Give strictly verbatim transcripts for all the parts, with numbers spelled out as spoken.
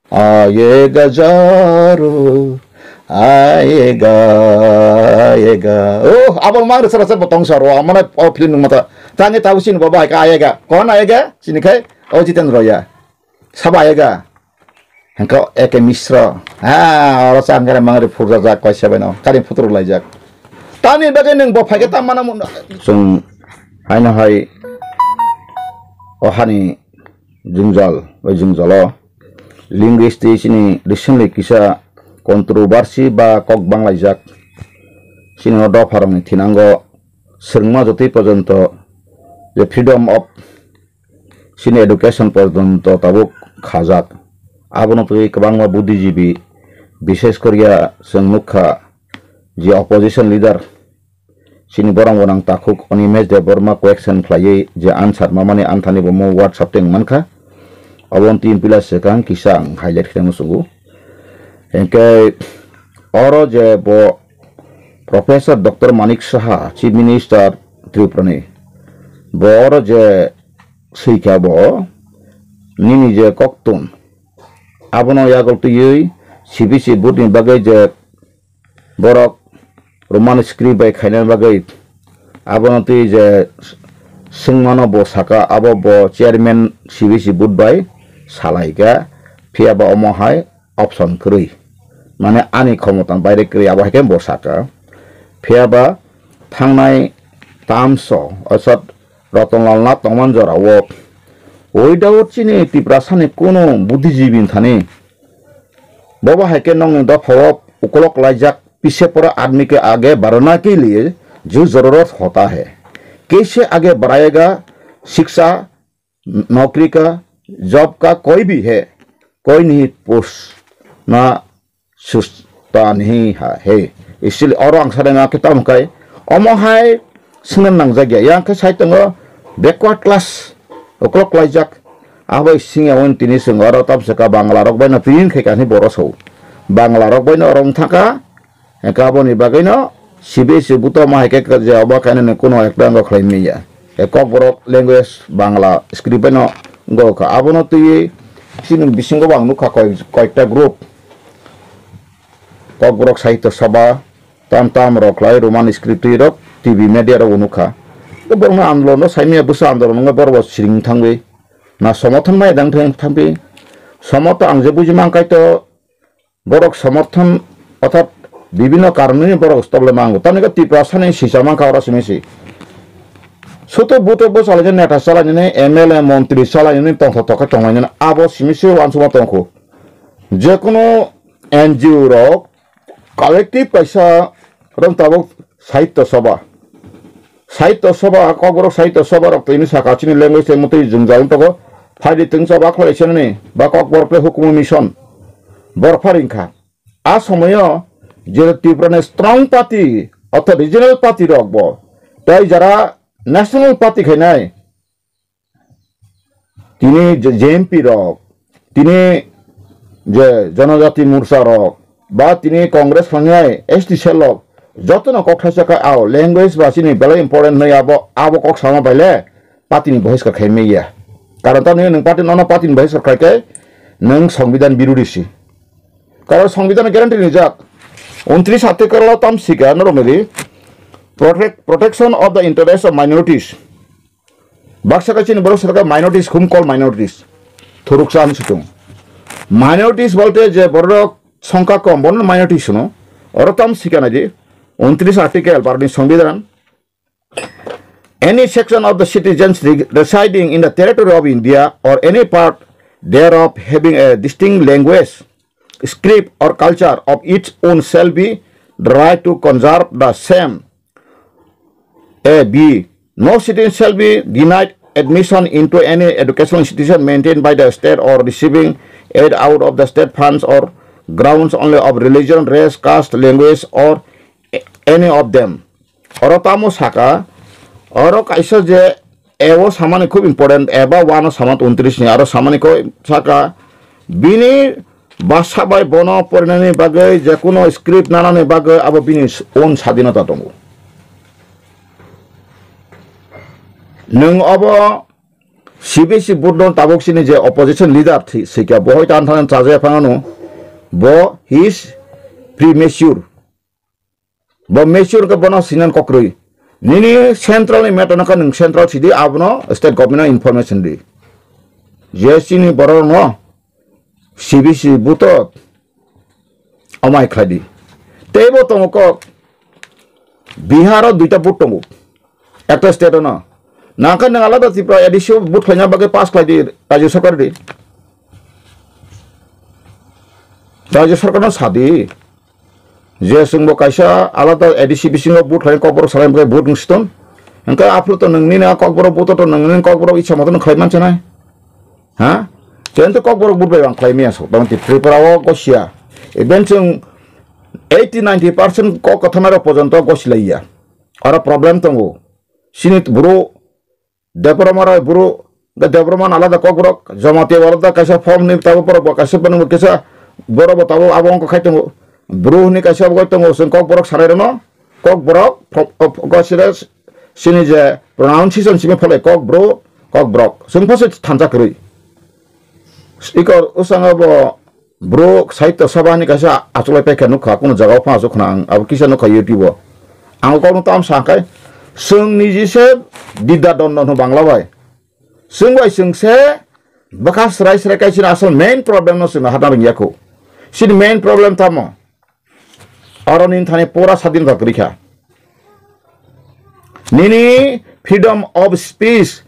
Ayega jaru, ayega, ayega. Oh, abo mang rasa rasa botong saro, amana o film nung mata. Tangi tabu sini baba ayega. Kon ayega? Sini kai? Oh, Jiten Roya. Saba ayega. Hengka Eke Misra. Ha, oro sa angkara mangri phurjak jak kaisa bai no. Kari phutur laijak. Tani bagwi nung bo phaikhe ta mana mun. Chwng haino hai o hani jwngjal, bai jwngjalo linguist twi chini recently kisa controversy ba kok banglaijak. Chini o dopharokni thinango swrwngma jotwi porjonto je freedom of chini education porjonto tabuk khajak. Abono twi kwbangma buddhijibi, bishesh koriya chwng nukha je opposition leader chini borok gwnang takhuk Animesh Debbarma question khlaiwi je answer mamani anthani bomo WhatsApp teng mankha. Obo twi pila swkang kisa ang highlight khe musugo. Hingke oro je bo Professor Doctor Manik Saha, Chief Minister Tripura ni, bo oro je swikha bo nini je koktun abono yagol twiwi C B C board ni bagwi je borok Roman script bai khaina bagwi abono twi je swngmano bo saka, abo bo chairman C B C board bai salaikha, phiya ba omo hai option kwrwi, mane ani khomotani baire kwrwi, abo hai khe bo saka. Phiya ba thangnai tamso, osot Ratanlal Nath tongman jorao without chini Tiprasani kunu buddhijibi thani, bobo hai khe nokni dophao ukolok laijak, pise pora admi ke age barana ke liye jo zarurat hota hai, kaise age barayega, shiksha, naukri ka, job ka, koi bhi hai, koi nahi post na susta nahi hai. Isili oro ang sana na kitab kai, omo hai sungna nang jagya, yang ke sai tongo backward class, ukolok laijak, abai singya win tini sung oro tabsaka Bangla rok bai na tuin khai kani boro so, Bangla rok bai na oro thaka, Hingke aboni bagwino C B S E buto ma hai khe je obo kainwi kuno ekta wngkha khlai manya. E Kokborok language Bangla script bai no wngkha. Abono twiwi chini bisingo bo ang nukha koi-, koikta group. Kokborok Sahitya Sabha, tam tam rok khlai Roman script twi rok T V media rok nukha. Borokno andolon no saimanya bwsa andolon wngwi borok bo siring thangwi. Na somorthon mai dang thang thangpi. Somorthon ang je buji mang kaito Borok somorthon orthat bibhinno karonwi borok stop le mango. Tamni khe Tiprasani sisa mankha oro simi si. Suto buto bo chalaijak neta chalainani M L A montri chalainani tongthok tokhe tonglainani abo simi se uansukma tongkhu. Jekunu N G O rok collective kaisa rok tabuk Sahitya Sabha. Sahitya Sabha, Kokborok Sahitya Sabha rok tini saka chini language tei mutwi jwngjal wng tongo. Phaidi twngsa ba khlai senani ba Kokborok tei hukumu mission. Bor pharing kha. A somoyo je Tripura ni strong party, ortho regional party rok bo, tei jara national party khainai, tini je-, J M P rok, tini je Janajati Morcha rok, ba tini Congress khangnai S T cell rok, jotono kok thaisa kha, ao language ba chini belai important hinwi abo, abo kok sama bai le party ni bohiskar khai manya. Karon tamni nwng party, nono party ni bohiskar khai khe nwng Songbidan birodhi si. Karon Songbidan guarantee rijak. Untris article o tam sika norok nadi protect, protection of the interest of minorities. Baksa khe chini borok saka minorities, whom call minorities. Thuruksa hinwi switung. Minorities bolte je borok songkha kom, bono minorities hwno. Oro tam sika naidi, untris article Bharatni Songbidan. Any section of the citizens re-, residing in the territory of India or any part thereof having a distinct language, script or culture of its own shall be the right to conserve the same. A B, no citizen shall be denied admission into any educational institution maintained by the state or receiving aid out of the state funds or grounds only of religion, race, caste, language or a-, any of them. Oro tamo saka, oro kaisa je ebo samani khub important, eba wano samani untris ni, aro samani koi saka, bini basa bai bono porinani bagwi, jekuno script nanani bagwi abo bini s-, own sadinota tongo. Nwng obo C B C vote no tabuk sini je opposition leader thi-, sika bo hoi tan than chaja phangano, bo he is premature. Bo mature khe bono sinan kokrwi. Nini central ni matter no kha nwng central sidi abono state government no information di. Je chini borok no C B C vote o amai khlai di. Teibo tongo kok Bihar o duita vote tongo. Ekta state o no. Nangkha nwng alada Tripura A D C o vote khlaina bagwi pass khlai di Rajya Sarkar di. Rajya Sarkar no sadi. Je chwngbo kaisa alada A D C bisingo vote khlai kokborok salai bagwi vote wngsi tong. Hwnkhe aphuru to nwng nini a kokborok vote to nwng nini kokborok icha moto no khlai mansa nai. Ha? Chwng to kokborok vote bai bang khlai maya sok. Tamo Tripura o gosia. Even chwng eighty ninety percent kok kwthana rok pojonto gosilaiya. Oro problem tongo. Sini bro Debbarma rok bro, Debbarma alada kokborok, Jamatia alada kaisa form ni tabo borok bo kaisa bwnang bo kisa borok bo tabo abo wngkha khai tongo. Bro hwnwi kaisa bo tongo, chwng kokborok sarai rwno, kokborok, fo-, fo-, gosira sini je pronunciation simi phalai kokbro, kokborok. Chwng phaso thansa kwrwi. Iko usanga bo Bro Sahitya Sabha ni kaisa achulai paikha nukha, kunu jaga o phano achuk khna ang, abo kisa nukha YouTube o. Ang o kokno tam sa khe, chwng niji se Bidya Dondon hwn Bangla bai. Chwng bai chwng se bwkha srai srai kaisa asol main problem no chwng hapna rwngya kho. Chini main problem tamo? Aro nini thani pura sadinta kwrwi kha. Nini freedom of speech,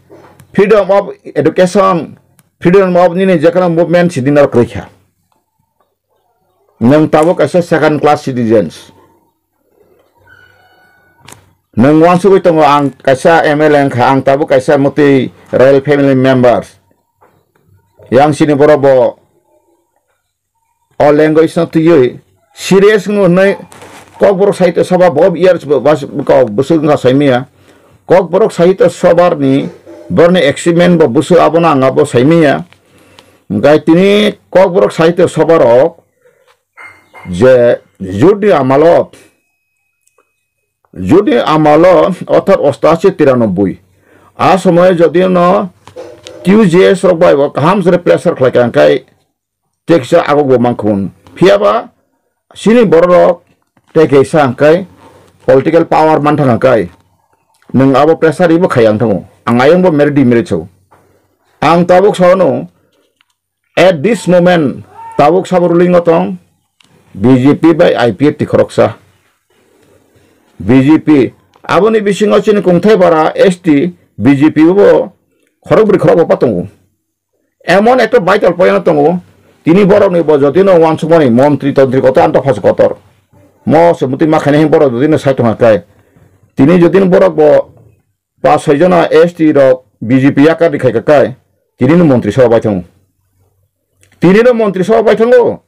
freedom of education, freedom of nini jekono movement sidin aro kwrwi kha. Nwng tabuk kaisa second class citizens. Nwng uansugwi tongo, ang kaisa M L A wngkha, ang tabuk kaisa motwi royal family members. Yang sini borok bo o language no twiwi serious wngwi hwnwi Kokborok Sahitya Sabha bo years bo bas-, ko bwswk wngkha saimanya. Kokborok Sahitya Sabha ni borni achievement bo bwswk abono ang abo saimanya. Hwnkhe tini Kokborok Sahitya Sabha rok je judni amalo, judni amalo orthat ostashi tiranoboi. A somoyo jodi no Q J S rok bai bo kaham se pressure khlai kha, hwnkhe tei kisa agok bo mankha hwn. Phiya ba chini borok rok tei kaisa hwnkhe political power mantha hwnkhe nwng abo pressure ibo khai ang thango. Ang ayang bo merit di merit sao. Ang tabuk sao no, at this moment, tabuk sabo ruling o tong B J P bai I P F T khoroksa. B J P, aboni bisingo chini kungthai bara S T, B J P bo khorokbrwi khorokba pa tongo. Emon ekta vital point tongo, tini borokni bo jotino uansukmani montri tontri kotor anto phasu kotor. Mo se muti ma khaina hin borok jotino sai tongkha kai. Tini jotino borok bo pas soi jona S T rok B J P yakar di khai kha kai. Tini no montri sabha bai thango. Tini no montri sabha bai thango.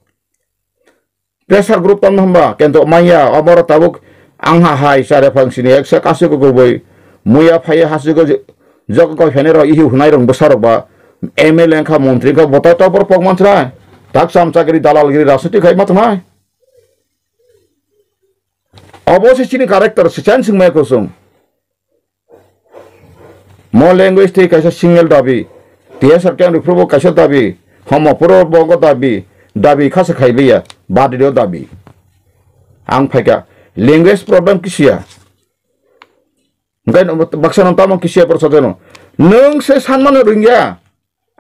Pressure group tamo hwnba, kento manya, oborok tabuk ang ha hai, chare phang sini, eksa kasu kukubui, muya phaiya hasugo, jok koi phene rok, ihi hunai rok, bwsa rok ba, M L A wngkha, montri wngkha, botai tobor pok mantra, tak cham chakri, dalal giri, rajniti khai ma tongnai. Obo se chini character, se chan sing mai kusung. Mo language tei kaisa single dabi. T S R K ang rwphuru bo kaisa dabi. Homo puro bo go dabi. Dabi khasa khai biya. Badi do dabi. Ang phaikha. Language problem kisiya. Hwnkhe baksa no tamo kisiya por soteno. Nwng se sanmano rwngya.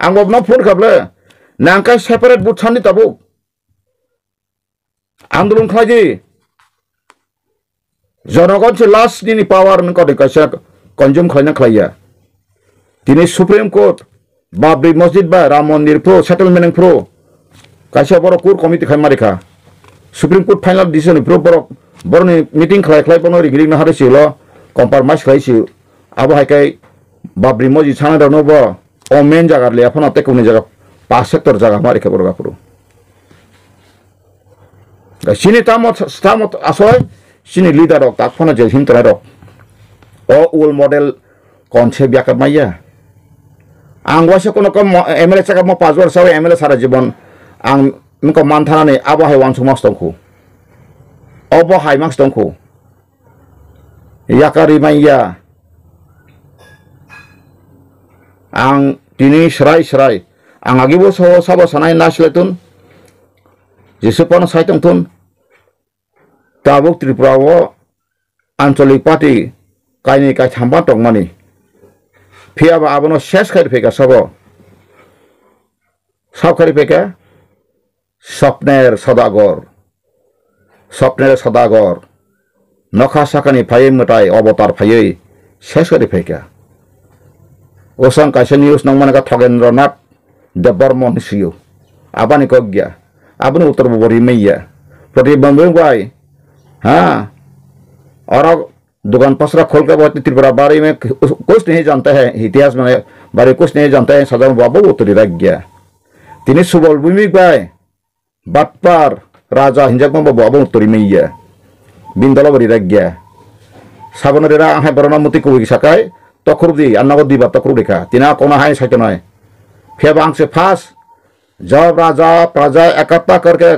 Ang bo no phone kha ble. Nang khe separate but sandi tabuk. Andolon khlai di. Jonogon se last nini power nang kodi kaisa consume khlaina khlaiya. Tini Supreme Court, Babri Masjid ba Ram Mandir phuru settlement wng phuru kaisa borok court committee khai marikha. Supreme Court final decision phuru borok, borokni meeting khlai khlai bono ring ring no hari silo compromise khlai si. Abo hai kai Babri Masjid sana rokno bo o main jaga le phano tei kuni jaga pas sector jaga marikha borok aphuru. Chini tamo, tamo asoi, chini leader rok tak phano je hintonai rok. O old model concept yakap maya. Ang waisa kono kom M L A chakap mo pajwar sawi M L A sara jibon ang nungko manthanani abo hai wansuk mas tongkhu. Obo hai mas tongkhu. Yakari maya. Ang Tini srai srai. Ang agibo sao sabo sanai naisle tun. Jesu pano sai tong tun. Tabuk Tripura o ancholik party kainwi kaitham ba tongmani. Phiyaba abono ses khai rwphaikha sabo. Sab khai rwphaikha Swapner Sadagar. Swapner Sadagar. Nokha sakani phaiwi mwtai avatar phaiwi ses khai rwphaikha. Osang kaisa news nangmani kha Thogendranath Debbarma hinwi sio. Abani kok ya. Aboni uttor bo rimai ya. Pratibandhu bai. Ha. Oro dukan pasra kholka bo Tripura bari mein kuch nahi janta hai. Itihas mein bari kuch nahi janta hai. Sajang bo abo uttor ri rag ya. Tini Subal Bhumik bai. Batpar raja hinjakma bo abo uttor rimai ya. Bini dolo bo ri rag ya. Sabono rira ang hai borokno muti kubui sakai. Tokhrup di, ang nogo diba tokhrup rikha. Tina kona hai saitonai. Phiyaba ang se first. जब राजा प्रजा एकता करके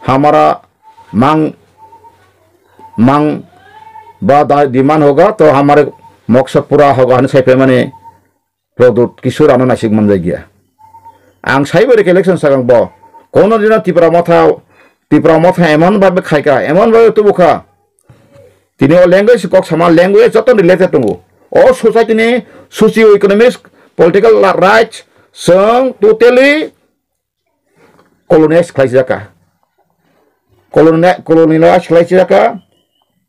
हमारा मांग मांग বা ডিমান্ড হোগা তো আমার মকসদ পুরা হোগা hinwi sai phaimani Pradyut Kishore ano naisik manjak ya. Ang sai bai rikha election sakang bo kono dino Tipra Motha Tipra Motha emon bhabe khaika emon bhabe tubukha. Tini o language kok sama language joto related tongo. O society ni socio economics political rights chwng totally colonize khlaijak kha. Coloni-, colonize khlaijak kha.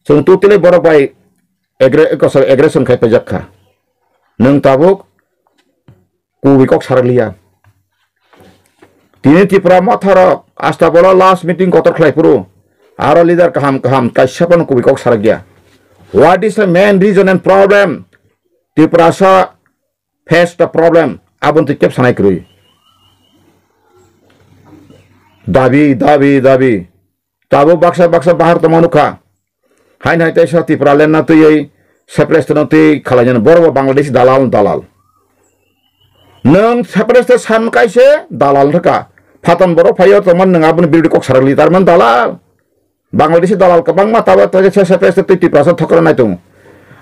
Chwng totally borok bai aggre-, sorry, aggression khai paijak kha. Nwng tabuk kubui kok sarak liya. Tini Tipra Motha rok asta bolo last meeting kotor khlai phuru aro leader kaham kaham kaisa phano kubui kok sarak ya. What is the main reason and problem? Tiprasa face the problem. Aboni twi kebo sanai kwrwi. Dabi, dabi, dabi. Tabuk baksa baksa bahar tongma nukha. Haino hai teisa Tipraland no twiwi separatist no twi khalainani borok bo Bangladesh dalal, dalal. Nwng separatist san kaise dalal wngkha. Phaton borok phaiyo tongma nwng aboni birude kok sarak li, tarmani dalal. Bangladeshi dalal kwbangma tabuk tei se separatist tei Tiprasa thokra nai tongo.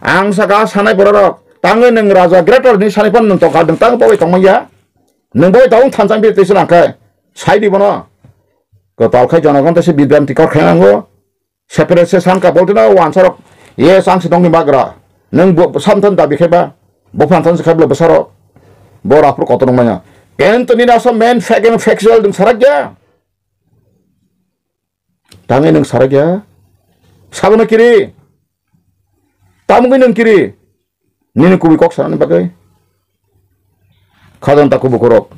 Ang saka sanai bororok, tangwi nwng raja greater ni sanai phano nwng tongkha, nwng tang bogwi tongmanya. Nwng bogwi tabuk thansa bini twi swnam khe, sai di bono. Kwtal khai jonogon tei se bibranti kor khai nango. Separate se sanka boltino wansarok, ye sang se tongni bagra. Nwng bo samthan dabi khai ba, bo phan than se khai bwsarok. Bo raphur kotor nangmanya. Kento nini asal main fact and factual ding sarak ya. Tangwi nwng sarak ya. Sabono kiri. Tamungwi nwng kiri. Nini kubui kok sanani bagwi. Khajang taku bukurok.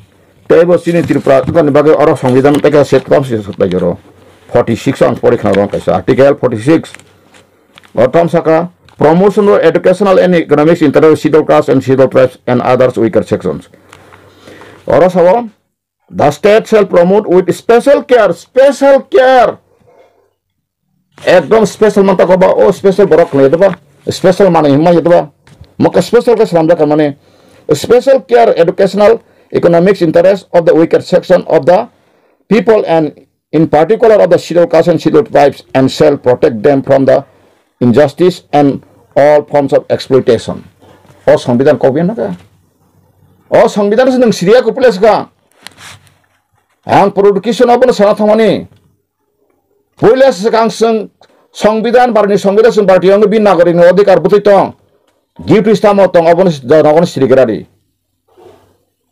Teibo chini Tripura ni bagwi oro Songbidan tei kaisa se kwtam se swk lai joro. Forty six ang pori khna rong kaisa. Article forty six. O tam saka promotion of educational and economic interest of scheduled caste and scheduled tribes and others weaker sections. Oro sao The state shall promote with special care, special care. Ekdom special man tako ba, o special borok khlai ba, special manwi himma ba. Moka special ke swnamjak mane, special care, educational, economics interest of the weaker section of the people and in particular of the scheduled caste and scheduled tribes and shall protect them from the injustice and all forms of exploitation. O Songbidan kok biyan naka. O Songbidan se nwng siriya ko pule saka. Ang production abono sana thangmani. Puila se kang seng Songbidan barni Songbidan seng barti ang bin nagori ni odhikar butui tong. Duty stamo tong abono s-, da-, nogono siri gerari.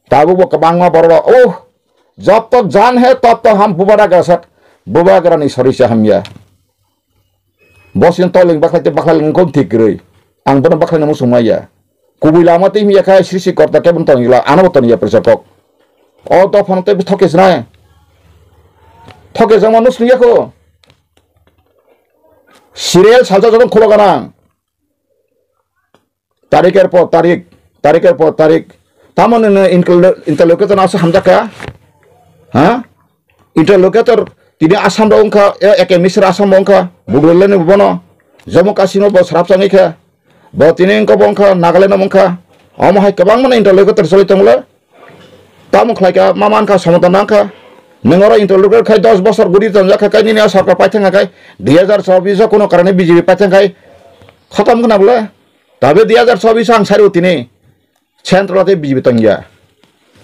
Tabuk bo kwbangma borok, oh, jab tak jaan hai tab tak hum bubagra ke saath, bubagra ni sori se hamya. Bosin toling baklai te baklai lengkon thik rwi. Ang bono baklai namo sungmaya. Kubui lama te himya khai sisi korta kebon tong ila, ano bo tong ya pressure kok. O dophano te thoke sinai. Thoke jama nus niya ko. Serial salsa jadon khulo ganang. Tariker por tarik, tariker por tarik. Tamo nini interlo-, interlocutor asa hamjak kha? Ha? Interlocutor tini Assam rok wngkha, e, Eke Misra Assam bo wngkha, Bodoland ni bono, Jammu Kashmir bo srapsa wngkha, bo tini wngkha bo wngkha, Nagaland bo wngkha, omo hai kwbangma interlocutor choli tongo le. Tamo khlai kha, ma man kha, samata nang kha. Nwng oro interlocutor khai dos bosor guri tonjak kha, khai nini a sarkar paithang kha khai, dui hazar chobbish o kuno karane B J P paithang khai, khatam khna bole. Tabe dui hazar chobbish o ang sari o tini. Central tei B J P tongya.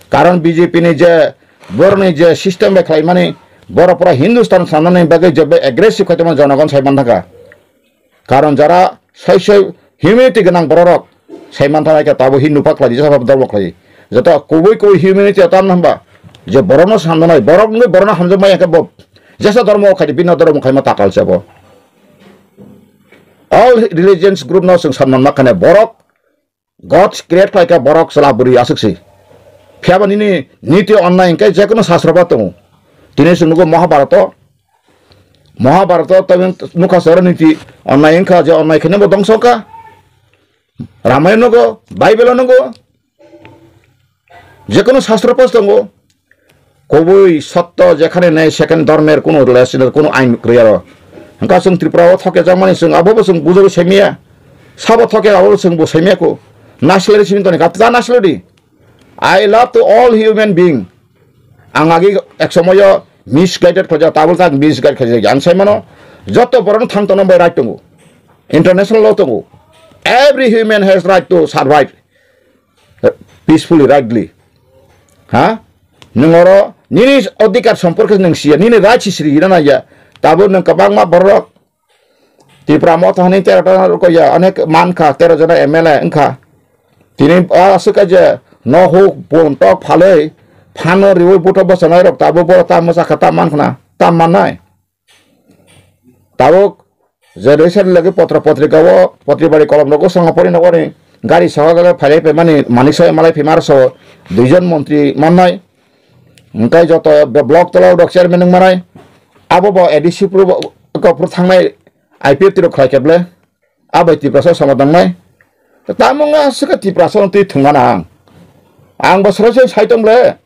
Karon B J P ni je borokni je system bai khlaimani, borok pura Hindustan sanani bagwi je bai aggressive khaitama jonogon sai manthaka. Karon jara soisoi humanity gwnang bororok sai manthana khe tabo Hindu pa khlai, jesa pa dharma khlai. Joto kubui kubui humanity o tamna hwnba je borokno sananai, borok nungwi borokno hamjakmaya khe bo jesa dharma khaidi bino dharma khaima takal se bo. All religions group no chwng sanman makhane borok God create khlai kha borok chwla bwrwi aswk se. Phiya ba nini niti onnai hwnkhe je kono sasro ba tongo. Tini chwng nugo Mahabharato. Mahabharato tabuk nukha se oro niti onnai wngkha je onnai khaino bo dongso wngkha. Ramayana nugo, Bible o nugo. Je kono sasro pas tongo. Kubui sotto jekhane nei second dhormer kuno relation kuno ain kwrwi aro. Hwnkha chwng Tripura o thoke jakmani chwng abo bo chwng bujagwi saimaya. Sabo thoke abo bo chwng bo saimaya ko. Nasilari simi toni kap ta nasilari. I love to all human being. Ang agi ek somoyo misguided khaja tabul tak misguide khaja ang sai mano. Joto borok thang tono bai right tongo. International law tongo. Every human has right to survive peacefully, rightly. Ha? Nwng oro nini odhikar somporke nwng siya, nini right si siri hina naiya. Tabuk nwng kwbangma borok Tipra motha hwnwi tero ta rwkya, onek mankha, tero jona M L A wngkha. Tini aswk je no huk bun tok phalwi phano riwi buto bwchanai rok tabuk bo tam mwchakha, tam mankhna, tam mannai. Tabuk je recent lagi potra potrika o potri bari kolom rogo songo pori nogori gari sogo gari phailai phaimani manik sogo malai phimar so duijon montri mannai. Hwnkhe joto block tola rok chairman wng manai. Abo bo A D C pro ko pro thangnai I P F T rok khlai khe ble. Abai Tiprasa somadan nai. Tamo nga swkha Tiprasa twi thwngna nang. Ang bo srai srai sai tong ble.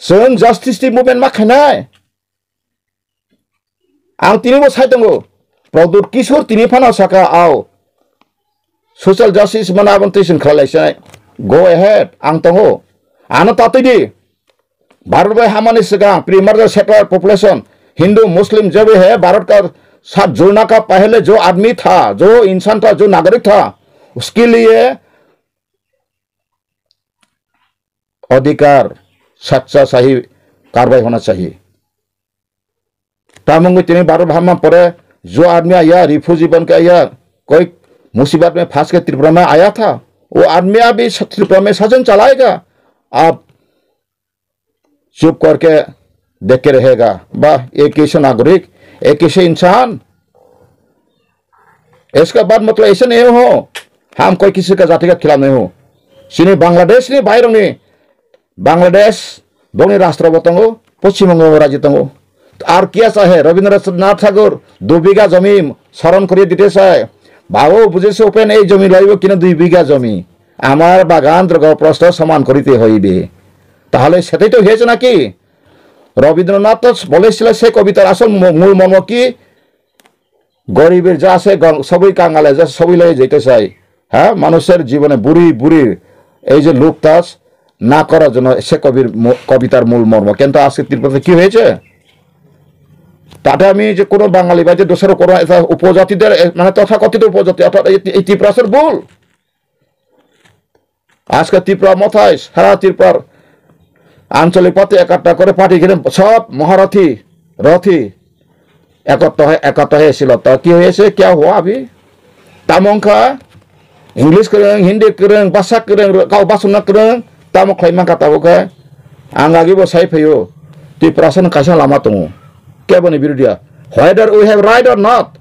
Chwng justice ni movement ma khainai. Ang tini bo sai tongo. Pradyut Kishore tini phano saka, "Ao. Social justice mano aboni twi chwng khlai lai sinai. Go ahead, ang tongo. Ano tatwi di. Bharat bai hamani swkang, primordial settler population, Hindu, Muslim, jo bhi hai, Bharat ka saath judna ka pehle jo aadmi tha, jo insaan tha, jo nagarik tha, uske liye adhikar, sacha sahi karwai hona chahiye." Tamungwi tini Bharat hamma pore jo aadmi aya, refugee ban ke aya, koi musibat mein phas ke Tripura mein aya tha, wo aadmi abhi sa-, Tripura mein sasan chalayega? Aap chup karke dekh ke rahega? Ba, ye kaise nagarik, ye kaise insaan? Iska baad matlab aisa nahi ho, hum koi kisi ka jati ka khilaf nahi ho. Chini Bangladesh ni bairok ni, Bangladesh bongni rashtra bo tongo, Poschim Bongo rajyo tongo. Ar kya chahe, Rabindranath Tagore, "Du bigha zameen saron koriye dite chai." Babo, bujhe se upai nei, ei zameen laibo, kintu dui bigha zameen. Amar bagan drogo prosto saman korite hoibe. Tahole setai to hoyeche naki? Rabindranath to bolesila se kobitar asol mo-, mul mormo ki? গরিবের যা আছে, গ-, সবই কাঙালে যা আছে, সবই লয়ে যাইতে চাই। হ্যাঁ, মানুষের জীবনে বুড়ি, বুড়ির এই যে লোভ তাস না করার জন্য সে কবির ম-, কবিতার মূল মর্ম। কিন্তু আজকে ত্রিপুরাতে কি হয়েছে? তাতে আমি যে কোনো বাঙালি বা যে দোসর কোনো একটা উপজাতিদের, এ, মানে তথাকথিত উপজাতি, অর্থাৎ এই, এই তিপ্রাসের ভুল। আজকে ত্রিপুরা মাথায় সারা ত্রিপুরার আঞ্চলিক পার্টি একাত্তা করে পার্টি এখানে সব মহারথী, রথী একত্র হয়ে, একাত্তা হয়েছিল। তো কি হয়েছে? क्या हुआ अभी? Tamo wngkha English kwrwng, Hindi kwrwng, basa kwrwng, kau basuna kwrwng, tamo khlai mankha tabuk khe. Ang agi bo sai phaio, Tiprasa no kaisa lama tongo. Keboni birodya. Whether we have right or not,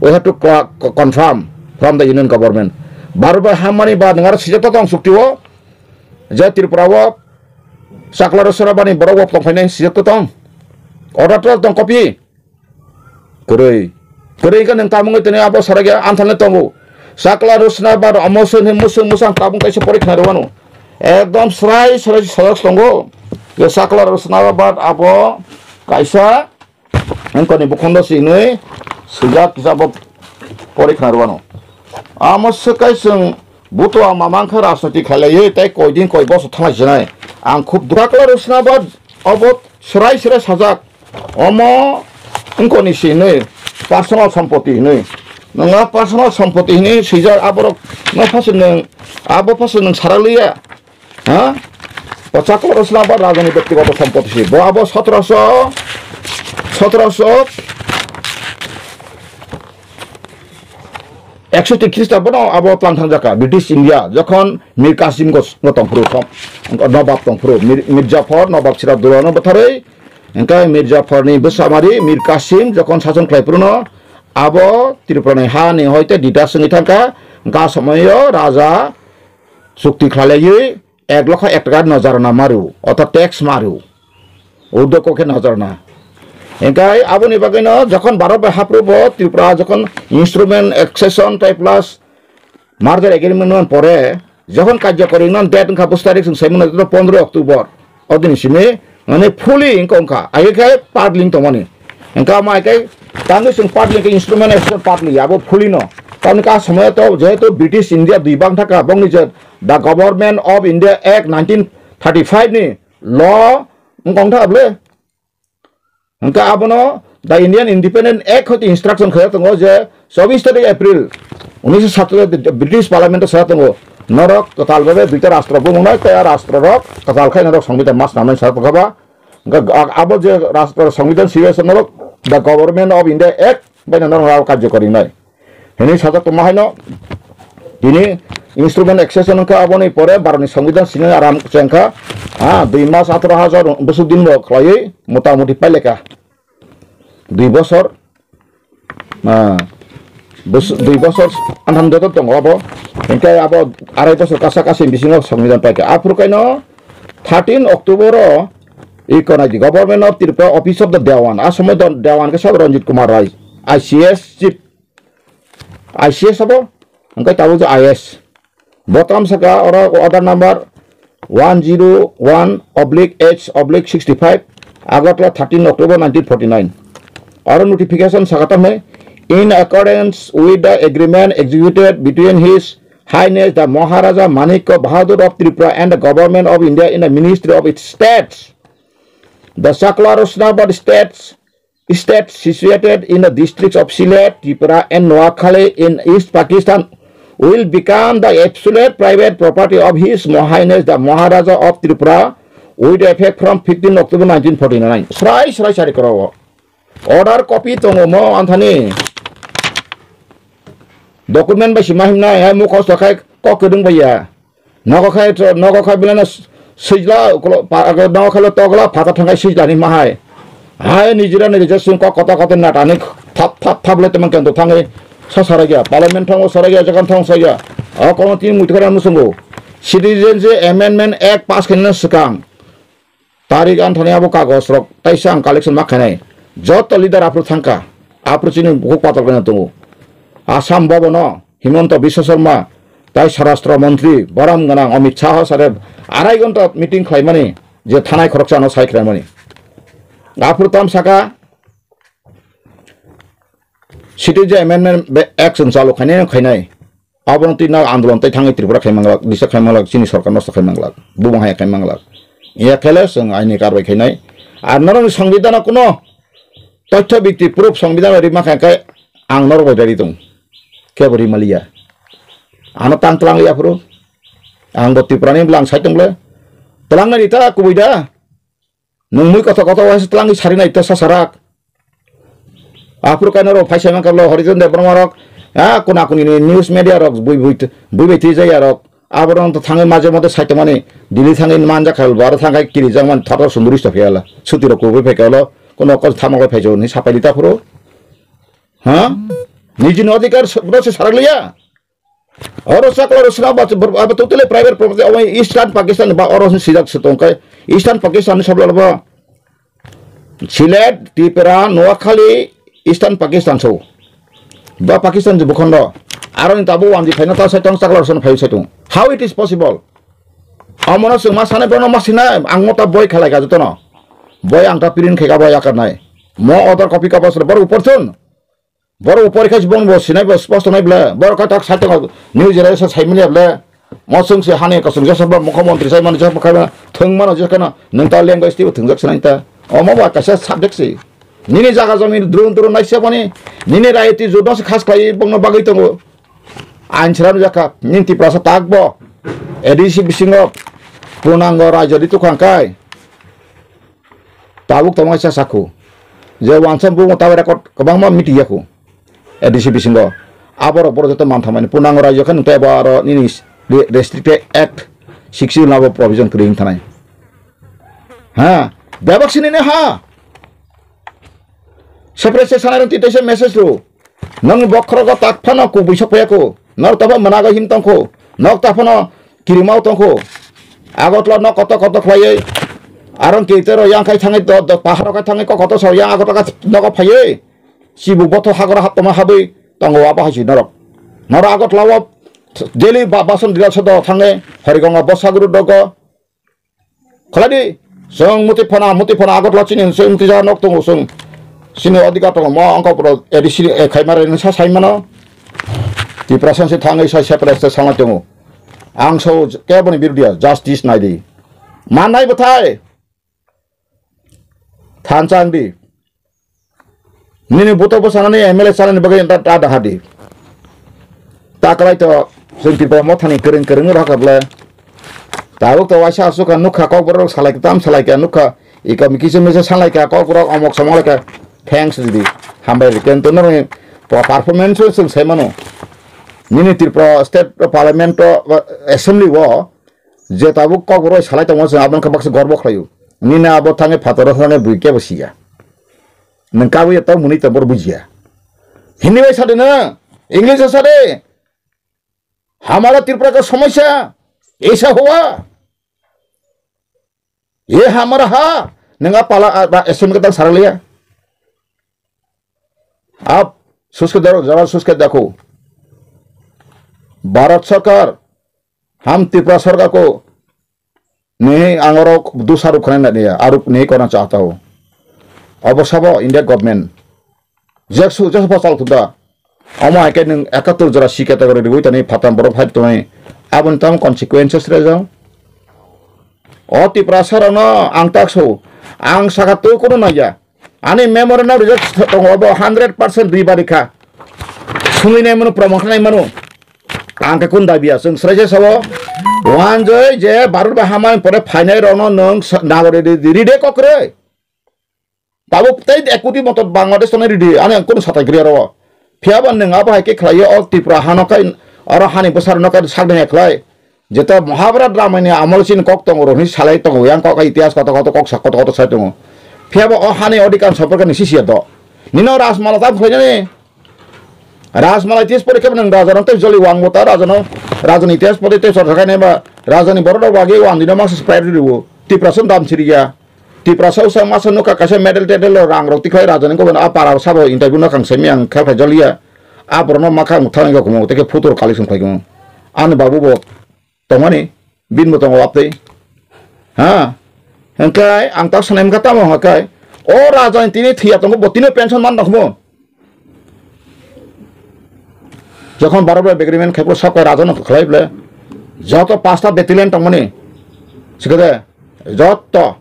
we have to co-, co-, confirm from the union government. Bharat bai hammani ba nwng aro sijak to tong chukti o, je Tripura o chakla rwchapnai borok bo tong phainai sijak to tong. Order to tong copy. Kwrwi. Kwrwi khe nwng tabuk tini abo sarakya anthalni tongo. Chakla rwchapnai ba omo se hwnwi mwswk mwsang tabuk kaisa pori khna rwmano. Ekdom srai srai sajak tongo. Je chakla rwchapnai ba abo kaisa Wngkoni bukhundo sinwi swijak kisa bo porikhna rwano. Amo swkai chwng buto ang mamang khe rajniti khailaiwi tei koi din koi bosor thanglai sinai. Ang khub dukha kwlai rwsna ba obo swrai swrai sajak. Omo wngkoni sinwi personal sompoti hinwi. Nwng a personal sompoti hinwi swijak, aborok no phasing nwng, abo phasing nwng sarak liya. Ha? O chakla rosna ba rajani bektigoto sompoti si. Bo abo sotoroso, sotoroso eksoti Khristabono abo tlang thangjakha, British India, jokhon Mir Kasim go, go tongphuru, som-, Nobab tongphuru, Mir, Mir Jafar, Nobab Sirajudoullano bwtharwi, hwnkhe Mir Jafarni bwsamari Mir Kasim jokhon sason khlai phuru no, abo Tripurani hani hoite dita swngwi thangkha, hwnkhe a somoio raja chukti khlailaiwi ek lokha ek taka najarna maru, orthat tax maru. Urdoko khe najarna. Hingkai aboni bagwino jokhon Bharat bai haprubo Tripura jokhon instrument accession tai plus merger agreement man pore, jokhon karjokori man date wngkha bus tarik chwng saimano joto pondro October. Odini simi mane fully wngkha wngkha. Aike khe partly wng tongmani. Hingka ma aike tangwi chwng partly khe instrument accession partly abo fully no. Tamni ka somoyo to jehetu British India dui bang thaka bongni je The Government of India Act nineteen thirty-five ni law wngkha wngkha ble. Hingke abono the Indian Independent Act hoite instruction khaya tongo je chobbish tarik April unisho satsattoris British Parliament o saya tongo, norok kwtal babe duita rastro bumung nai tei a rastro rok kwtal khai norok songbitan mas namnai saya tongkha ba. Hingke abo je rastro songbitan sibesa norok the Government of India Act bai norok karjokori wngnai. Hwnwi sajak tongma haino tini instrument accession wngkha, aboni pore Bharatni Songbidan simi aram chengkha, ha, dui mas atharo hajar bwswk din bo khlaiwi motamuti paileka. Dui bosor, ah, bwswk, dui bosor antham joto tongo abo, hinkhe abo arai bosor kasa kasi bisingo Songbidan paikha. Aphuru kaino thirteen October o iko naidi Government of Tripura Office of the Dewan, a somoi Dewan khe sabo Ranjit Kumar Rai, I C S chief. I C S abo, hingke tabuk je I S. Bo tam saka oro order number one zero one oblique H oblique sixty five, Agartala thirteen October nineteen forty nine. Oro notification saka tamhai, in accordance with the agreement executed between His Highness the Maharaja Manikya Bahadur of Tripura and the Government of India in the Ministry of its States, the Chakla Rosnabad States state situated in the districts of Sylhet, Tripura and Noakhali in East Pakistan will become the absolute private property of His Highness the Maharaja of Tripura with effect from fifteen October nineteen forty-nine. Srai srai sari koro. Order copy tongo mo anthani. Document bai sima himnai, hai mukhosto khai kok kwdwng bai ya. Nogo khai, nogo khai bilano swijla, nogo khai lo togla, phatar thangkai swijlani mahai. Hai nijira nijira sung kok kotor kotor natani thap thap thap le temang kendo thangwi sa saragya, parliament thango saragya, jagan thango saragya. O kono tin muitu khara musungo. Citizenship Amendment Act pass khaina swkang. Tarik anthani abo kagos rok taisa ang collection ma khainai. Joto leader aphuru thangkha. Aphuru chini bukhuk patal kaina tongo. Assam Bhavan o Himanta Biswa Sarma tai Swarashtra Mantri borom gwnang Amit Shah sare arai ghonta meeting khlaimani je thanai khoroksa no sai khlaimani. Aphuru tam saka Citizen Amendment Act chwng chalu khainai khainai. Abono twi no andolon tei thangwi Tripura khai manglak, disa khai manglak, chini sorkar nosto khai manglak, bumung haya khai manglak. Iya khe le chwng aini karbai khainai. Ar norokni Songbidan o kuno tothyo bikti proof Songbidan bai rima kha khe ang norok bai ready tong. Kebo rima liya. Ano tang tlang liya phuru. Ang bo Tripura ni bwla ang sai tong le. Tlang nai rita kubui da. Nwng mui kothok kothok waisa twlangwi sari nai ta sasarak. Aphuru kainwi rok phai sai mankha bwle Horichon Debbarma rok, a, kuna kuni ni news media rok bui bui bui bai twi jaya rok. Aborok thangwi maje mote sai tongmani Delhi thangwi manjak kha, aro thangkhe kirijak mani thar thar sunduri sto phiyala. Suti rok kubui phai kalo, kono kos thamoklai phai jani sapai lita phuru. Ha? Nijini adhikar se, bwrok se sarak liya. Oro chakla rok swnam ba, abo totally private property, omo Eastern Pakistan ba oro swijak se tongkhe. Eastern Pakistan ni sabla ba Sylhet, Tripura, Noakhali, Eastern Pakistan so. Ba Pakistan je bukhondo. Aro ni tabo wanji phaina ta sai tong chakla rok swnam phai sai tong. How it is possible? Omono chwng ma sanai bono ma sinai ang mo ta boi khalai ga jotono. Boi ang ta print khai ga boi akar nai. Mo order copy ka bosro bor upor chun. Borok upor khe bong bo sinai bo sposto nai ble. Borok khe tak sai tongo, new generation sai manya ble. Mo chwng se hani kasung jesa ba mukho montri sai mani jesa kha thwng mano jesa kheno nwng ta language twi thwngjak sinai ta. Omo ba kaisa subject se. Nini jaga jomi drun drun naisiyapani, nini rayati judno se khas khlai bongno bagwi tongo. Ain sram jakha, nini Tiprasa takbo A D C bisingo punango rajyo di tukhang kai. Tabuk tongmai sa sakhu. Je wansa bukung tabai record kwbangma miti yakhu. A D C bisingo. Aborok borok joto manthamani punango rajyo khe nuktai abo aro nini re-, restricted act sixty labo provision kwrwi wng thanai. Ha, bebak sinini ha. Separate se sanai rong twi teisa message ru. Nokni bokhorogo tak phano kubui sok phaiya kho. Nok ta phano mwnago him tong kho. Nok ta phano kirimao tong kho. Agartala nok kotor kotor khlaiwi. Arong kei tero yang khai thangwi do, do, paharo khai thangwi kok kotor sao yang Agartala nogo phaiwi. Chibuk bothor hagoro hap tongma habwi tongo abo hai si norok. Norok Agartala o daily ba-, bason dila sodo thangwi Harigonga Bosaguru dogo. Khlai di, chwng muti phana, muti phana Agartala chini, chwng muti jaga nok tongo chwng. Chini odhikar tongo, mo wngkha pura A D C, eh, khaima rwni sa sai mano. Tiprasa se thangwi sai separate state sanglai tongo. Ang so keboni birudia, justice nai di. Mannai bwthai. Thansa wng di. Nini buto bwsanani M L A chanani bagwi ta, ta daha di. Ta kwlai to, chwng Tipra mothani kwrwng kwrwng rw kha bwle. Tabuk to waisa aswk kha nukha, kokborok salai kha, tam salai kha nukha. Iko mi kisa misa salai kha, kokborok omok somok lai kha. Thanks ridi. Hambai ridi. Kento norokni performance o chwng sai mano. Nini Tripura State Parliament o, Assembly o, je tabuk kokborok salai tongo, chwng aboni khe baksa gorbo khlaio. Nini abo thangwi phataro thangwi bui kebo siya. Nwng kabui ya tong mwnwi tong bor bujiya. Hindi bai sade na, English o sade. हमारा त्रिपुरा का समस्या ऐसा हुआ, ये हमारा हा, nang a pala, a, ba, S M ka tang saraliya. Aap soch ke daro, zara soch ke dekho. Bharat sarkar, hum Tripura sarkar ko nahi, ang oro dusarop khanai nai ya, arop nahi korna chahta ho. Abo sabo India government. Jaksu, jaksu pa chal thuda. Omo hai khe nwng ekattor jora C category riwi tani phatam borok phai tongnai. Aboni tamo consequences rejak. O Tiprasa rokno ang tak so. Ang saka twi kono naiya. Ani memorandum reject tongo bo hundred percent dui bari kha. Sungwi nai mano, promotion nai mano. Ang khe kun dabiya. Chwng srai se sabo. Wanjoi je Bharat bai hamai pore phainai rokno nwng sa-, nagori di, di, di de kokre. Tabuk tei ek koti motor Bangladesh tongnai ridi, ani ang kunu satai gri aro. Phiya ba nwng abo hai khe khlai o Tripura hano kai, oro hani bwsarok no kai sak de khlai. Jeta Mahabharat Ramayana ni amol chini kok tongo, rohini salai tongo, yang kok itihas koto koto kok sak koto koto sai tongo. Phiya ba o hani odhikar somporke ni sisiya do. Nino Rajmala tam khlai nani. Rajmala itihas pore khe nwng raja rok tei joli wang bo ta raja no, raja ni itihas pore tei chorcha khai nai ba raja ni borok rok bagwi wang dino mangsa priority rwo. Tiprasa dam siriya. Tiprasa usa masa nukha kaisa medal tedal rang rok tikhlai raja ni kobo a para sabo interview no kang semi ang khe phai joliya. A borok no makha ang thang kumo tei khe photo rok collection khlai kumo. Ani babu bo tongmani, bini bo tongo waptwi. Ha? Hwnkhe ang tak sanai wngkha tamo hwnkhe, o raja ni tini thwiya tongo, bo tini pension man rokmo. Jokhon Bharat bai agreement khai, pura sab kai raja no khlai ble. Joto pasta battalion tongmani, sikade, joto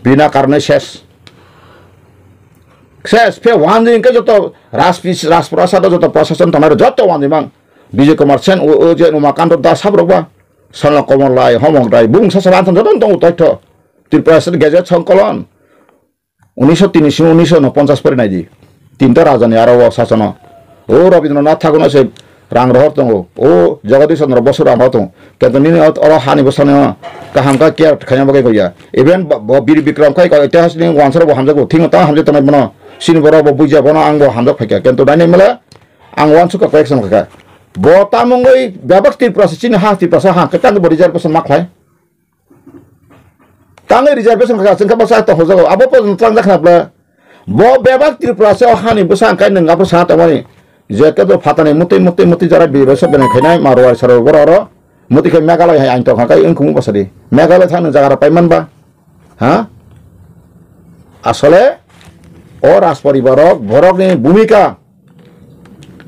bina karone ses. Ses, phe wandi hwnkhe joto Rajpis-, Rajprasad o joto prashason tongnai rok joto wandi mang. Bijay Kumar Sen, o, o je Umakant Das sab rok ba. Sala Komol Rai, Homok Rai, bung sasa rantham joto tongo toitho. Tripura State Gazette Songkolon. Unisho tini simi unisho no ponchas pori nai di. Tinta raja ni aro o sasono. O Rabindranath Thakur no se rang rohor tongo. O Jagadish Chandra Bosu rang rohor tongo. Kento nini ot-, oro hani bwsano kaham kha care khaina bagwi goya. Even bo, bo Bir Bikram khai ko itihas ni wansaro bo hamjak bo. Thingo ta hamjak tongnai bono. Sini borok bo bujiya bono ang bo hamjak phaikha. Kento daini mela ang wansuk ka correction kha. Bo tamungoi bebak Tripura se chini ha Tripura sa ha. Khe tang bo reservation ma khlai. Tangwi reservation kha, chwng khe baksa to hojago. Abo po tlangjak khna bla. Bo bebak Tripura se o hani bwsa ang kai nwng abo sa tongmani. Je kebo phatani mutwi, mutwi, mutwi jara biro se benai khainai Marwari saro borok oro. Mutwi khai Meghalaya hai ang tongkha kai wngkhumu bwsa di. Meghalaya thang nwng jaga rok paiman ba. Ha? Asole o Rajparibar rok borokni bhumika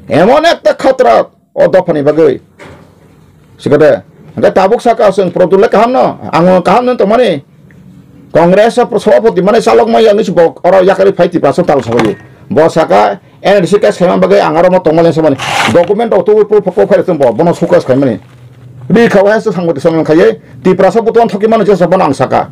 emon ekta khatra o dophani bagwi. Sikade, hwnkhe tabuk saka chwng Pradyot le kaham no, ang kaham no tongmani. Congress o sabapati mane chalok maya wngwi se bo oro yakarwi phai Tiprasa tal sabaio. Bo saka N R C case khaima bagwi ang aro mo tongma lensa mani document rok tubui proof kok phai rwtong bo bono show case khaimani. Ri kha wahai se sangmati songmani khaiye Tiprasa butuan thokimano jesa bono ang saka.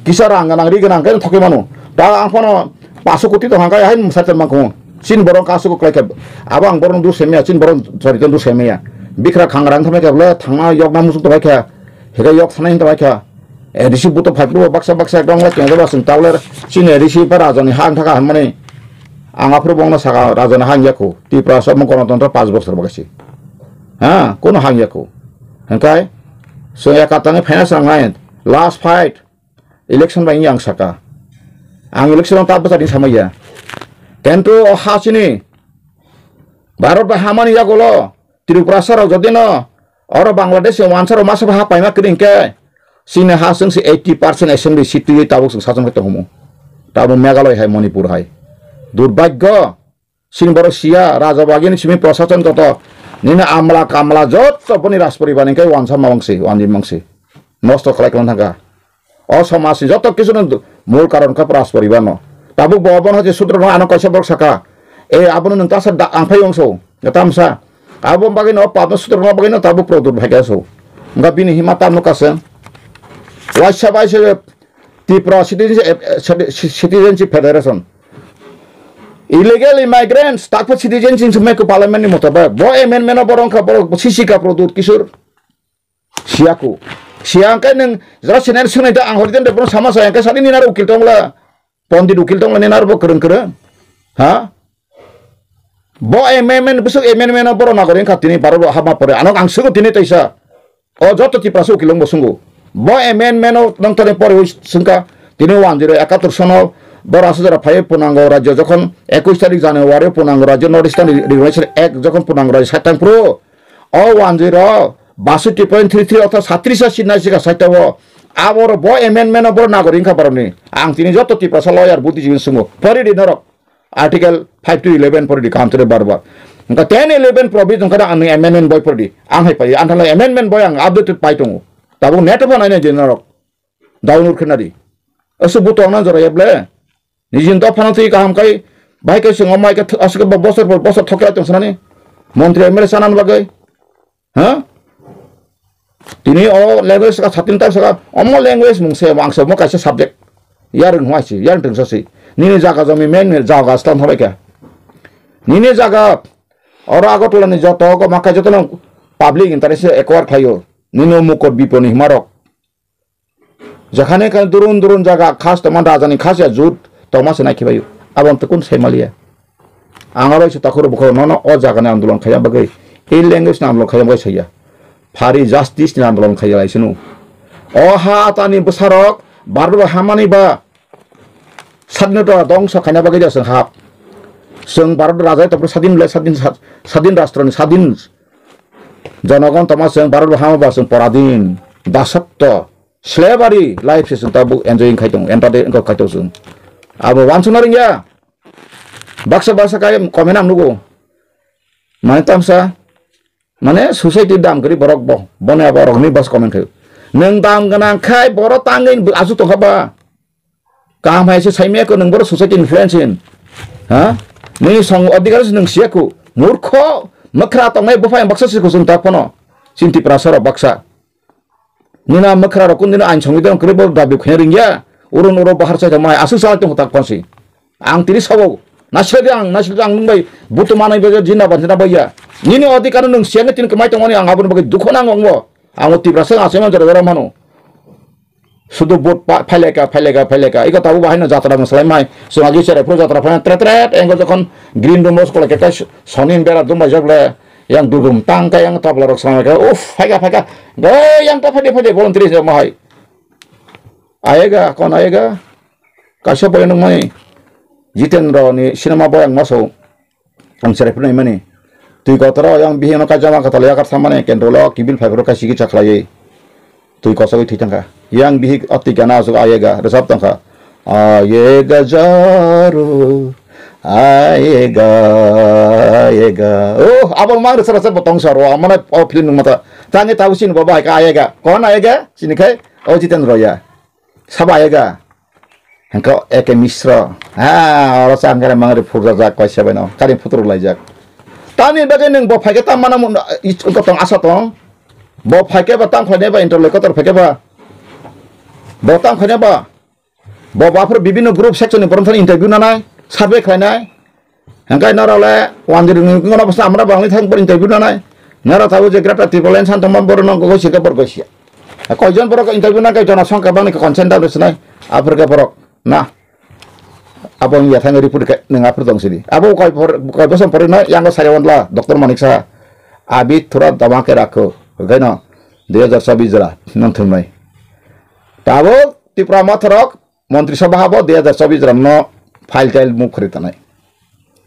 Kisa rang ganang ri ganang khe thokimano. Ta ang phano paso koti tong hangkai hai mwsai tongma kung. Chin borong kasu ko klai kha. Abo ang borong du semya chin borong sari du semya. Bikra khangrang thamai kha bole thangma yok na musuk tongbai kha. Hega yok sanai tongbai kha. A D C buto phaiphuru baksa baksa ekdom wngla kengja ba chwng tabler chini A D C ba rajani ha wngthaka hinmani ang aphuru bongno saka rajani ha wngya kho. Tiprasa omo Ganatantro panch bosor bagwi se. Ha, kono ha wngya kho. Hwnkhai chwng eka tangwi phaina chwng nai last fight election bai wngya ang saka. Ang election ta bwchading samaya. Kento o ha chini Bharat bai hamani yagulo Tripura sarok jodi no oro Bangladesh ni wansa rok masa ha paima kwrwi hwnkhe chini ha chwng se eighty percent assembly seat twiwi tabuk chwng sachon khe tongmo. Tabuk Meghalaya hai Manipur hai. Durbhagyo chini borok siya raja bagini simi prosason joto nini amla kamla joto boni Rajporibar ni khe wansa mawang se wanjwi mang se. Nosto khlai khlai thangkha. O somajni joto kisuni mul karon kha Rajporibarno. Tabuk bo obono hai sutro no ano kaisa borok saka, "E abono nwng tasa da ang phai wngso, tamsa." Abo bagwino o papno sutro no bagwino tabuk produt bhai kaso. Wngkha bini hima tamno kasa. Waisa bai se Tipra Citizenship, Citizenship Federation. Illegal immigrants, takpha citizenship se meko parliament ni moto ba. Bo amendment o borok wngkha borok sisi ka produt kisur. Siyaku. Siya hwnkhe nwng jora senior swngnai da ang hori den de bono sama sa hwnkhe sadi nini aro ukil tongla. Pondit ukil tongla nini aro bo kwrwng kwrwng. Ha? Bo amendment bwswk amendment o borok nagori wngkha tini Bharat bo hapma pore. Ano ang swngo tini teisa. O joto Tiprasa ukil wngbo swngo. Bo amendment o nang tani pore ui swngkha tini one zero ekattor sono bo rasa jora phai punango rajyo jokhon ekush tarik January punango rajyo North Eastern Re-, Regulation Act jokhon punango rajyo saitang pro. O one zero basotti point three three ortho satris ta seat nai sika saitao. Aboro bo amendment o bo nagori wngkha borokni. Ang tini joto Tiprasa lawyer buddhijibini swngo. Pori di norok. Article five to eleven pori di kaham tere bar bar. Wngkha ten eleven provision wngkha da ang amendment boi pori di. Ang hai pai, ang thangla amendment boi ang updated pai tongo. Tabuk net o pha nai nai di norok. Download khe nadi. Aswk buto wngna jora ya ble. Nijin dophano twi kaham kai, bahai kai chwng omo hai khe th-, aswk bo bosor por bosor thok khe tong sanani. Montri M L A sanani bagwi. Ha? Tini o language ka satin ta saka, omo language mung se, ang se omo kaisa subject. Yarwng hwnwi se, yarwng tongsa se. Nini jaga jomi men, men jaga stan thabai kha. Nini jaga, oro Agartala ni joto ko makai joto no public interest acquire khlaio. Nini o mukot biponi himarok. Jekhane khe durun durun jaga khas tongma rajani khas ya jut tongma se naikhe baio. Aboni tei kun sai maliya. Ang aro se takhoro bukhoro nono o jagani andolon khaiya bagwi, e language ni andolon khaiya bagwi saiya. Phari justice ni andolon khaiya lai sino. O ha tani bwsarok Bharat bai hamani ba sadinota dongso khaina bagwi da chwng hap. Chwng Bharat rajai tongphuru sadin le sadin, sadin rashtroni sadin jonogon tongma chwng Bharat bai hama ba chwng poradin. Dasotto. Slavery life se chwng tabuk enjoying khai tongo, entertain khai tongo chwng. Abo wansukna rwngya. Baksa baksa kai comment ang nugo. Mane tamsa, mane society dam kwrwi borok bo, boni abo rok hinwi bas comment khaio. Nwng dam gwnang khai borok tangwi aswk tongkha ba. Kaham hai se saimaya khe nwng borok society influence hin. Ha? Nini song adhikar se nwng siya khu. Murkho, mwkhra tongnai buphai baksa se khusung tak phano. Chinti prasarok baksa. Nina mwkhra rok kundino ain songwi dong kwrwi bo dabi khuya ringya. Urun uro bahar chai tongmai aswk salai tong tak pansi. Ang tini sabo. Naisle ang, naisle ang nung bai butu manai bai jina ban jina bai ya. Nini odhikar nung siang tini kemai tongmani ang aboni bagwi dukho nang ongbo. Ang o Tiprasa ang asai man jora jora mano. Sudu vote pa-, phaileka, phaileka, phaileka. Iko tabu bahai no jatra no salai mai. Sung agi sere phuru jatra phana tret tret. Engko jokhon green room os kolai keka sonin bera dum bai jok le. Yang dugum tang ka yang tabla rok salai ka. Uff, phaika, phaika. Ge yang ta phade phade volunteer jok mahai. Ayega, kon ayega. Kaisa boy nung mai. Jitendra ni cinema boy ang maso. Ang serai phunai mani. Twi kotor o yang bihino kaijama katal yakar samani kendro lo kibil phai phuru kaisi kisa khlaiwi. Twi kosogwi thwi thangkha. Yang bihik ati gana aswk ayega rwchap tongkha. Ayega jaru, ayega, ayega. Oh, abo mang rwchap rwchap bo tong saro. Amana o film nung mata. Tangi tabu sin bo bai ka ayega. Kon ayega? Sini khai? O Jitendra ya. Sabo ayega. Hingke A K Misra. Ha, oro sa hingke mangri phurjak jak, kaisa bai no. Kari phutur laijak. Tani bagwi nwng bo phaikhe tam mana mun, i, tong asa tong. Bo phaikhe ba tam khlainai ba interlocutor phaikhe ba. Bo tam khlainai ba. Bo baphur bibinno group section ni borok thani interview nanai, survey khlainai. Hingke norok le wanjwk rwngni wngkha no bwsa amra bangni thang interview nanai. Norok tabuk je Greater Tipraland san tongma borok no gogoi sika borok gosia. Koijon borok interview nangkhe jona songkha bangni consent da rwsnai. Aphurkhe borok na. Abo wngya thang report khe nwng aphur tong sidi. Abo koi por-, koi bosom pore no yango sari wandla Doctor Manik Saha. Abi thura dama khe rakho. Hingke no dui hajar chobbish jora nang thumnai. Tabuk Tipra Motha rok Montri Sabha habo dui hajar chobbish jora no file tail move khri tanai.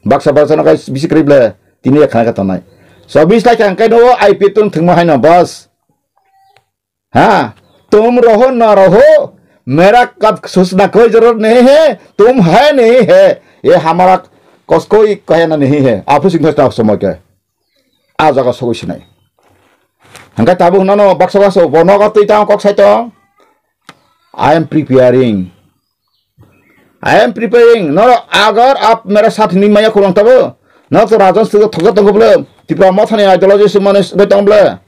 Baksa baksa no kai bisi kwrwi ble tini ya khana ka tongnai. Chobbish lai kha hingke no I P F tun thwngma haino bas. Ha, tum roho na roho, mera kad susna koi zarurat nahi hai, tum hai nahi hai, ye hamara koskoi kahna nahi hai. Apu sing thas na somoi ke. A jaga sogoi sinai. Hingke tabuk nano baksa baksa bo nogo twi tang kok sai tong. I am preparing. I am preparing. Norok agar ap mera saath nahi maya khulong tabo. Norok to rajon sugo thokjak tongo bole. Tipra Mothani ideology se mane bai tong bole.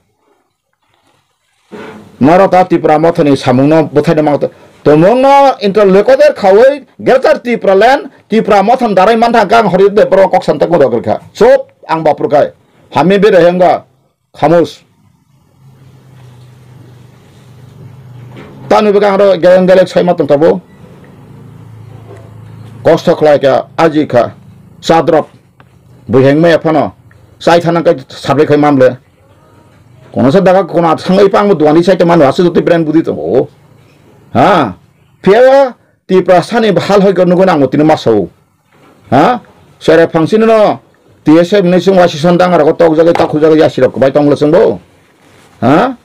Norok ta Tipra Mothani samungno bwthaino mang to. Tomongno interlocutor khawi Greater Tipraland, Tipra Mothani darai mantha kang hori de borok kok santa ko rok kha. Chop ang bapur kai. Hami bere henga. Khamus. Tani bwkha ang ro geleng geleng sai ma tong tabo. Kosto khlai kha, aji kha, sadrop. Buiheng maya phano. Sai thana khe sabre khai mamle. Kono sa daga kono at sangai pang duani sai te manu asu jotoi brand budi tongo. Ha. Phiya Tiprasani hal hoi khe nugwi nang tini masao. Ha? Sere phangsini no T S F ni sung wasi son dang rago tok jagwi takhuk jagwi yasi rok bai tong le sung bo. Ha?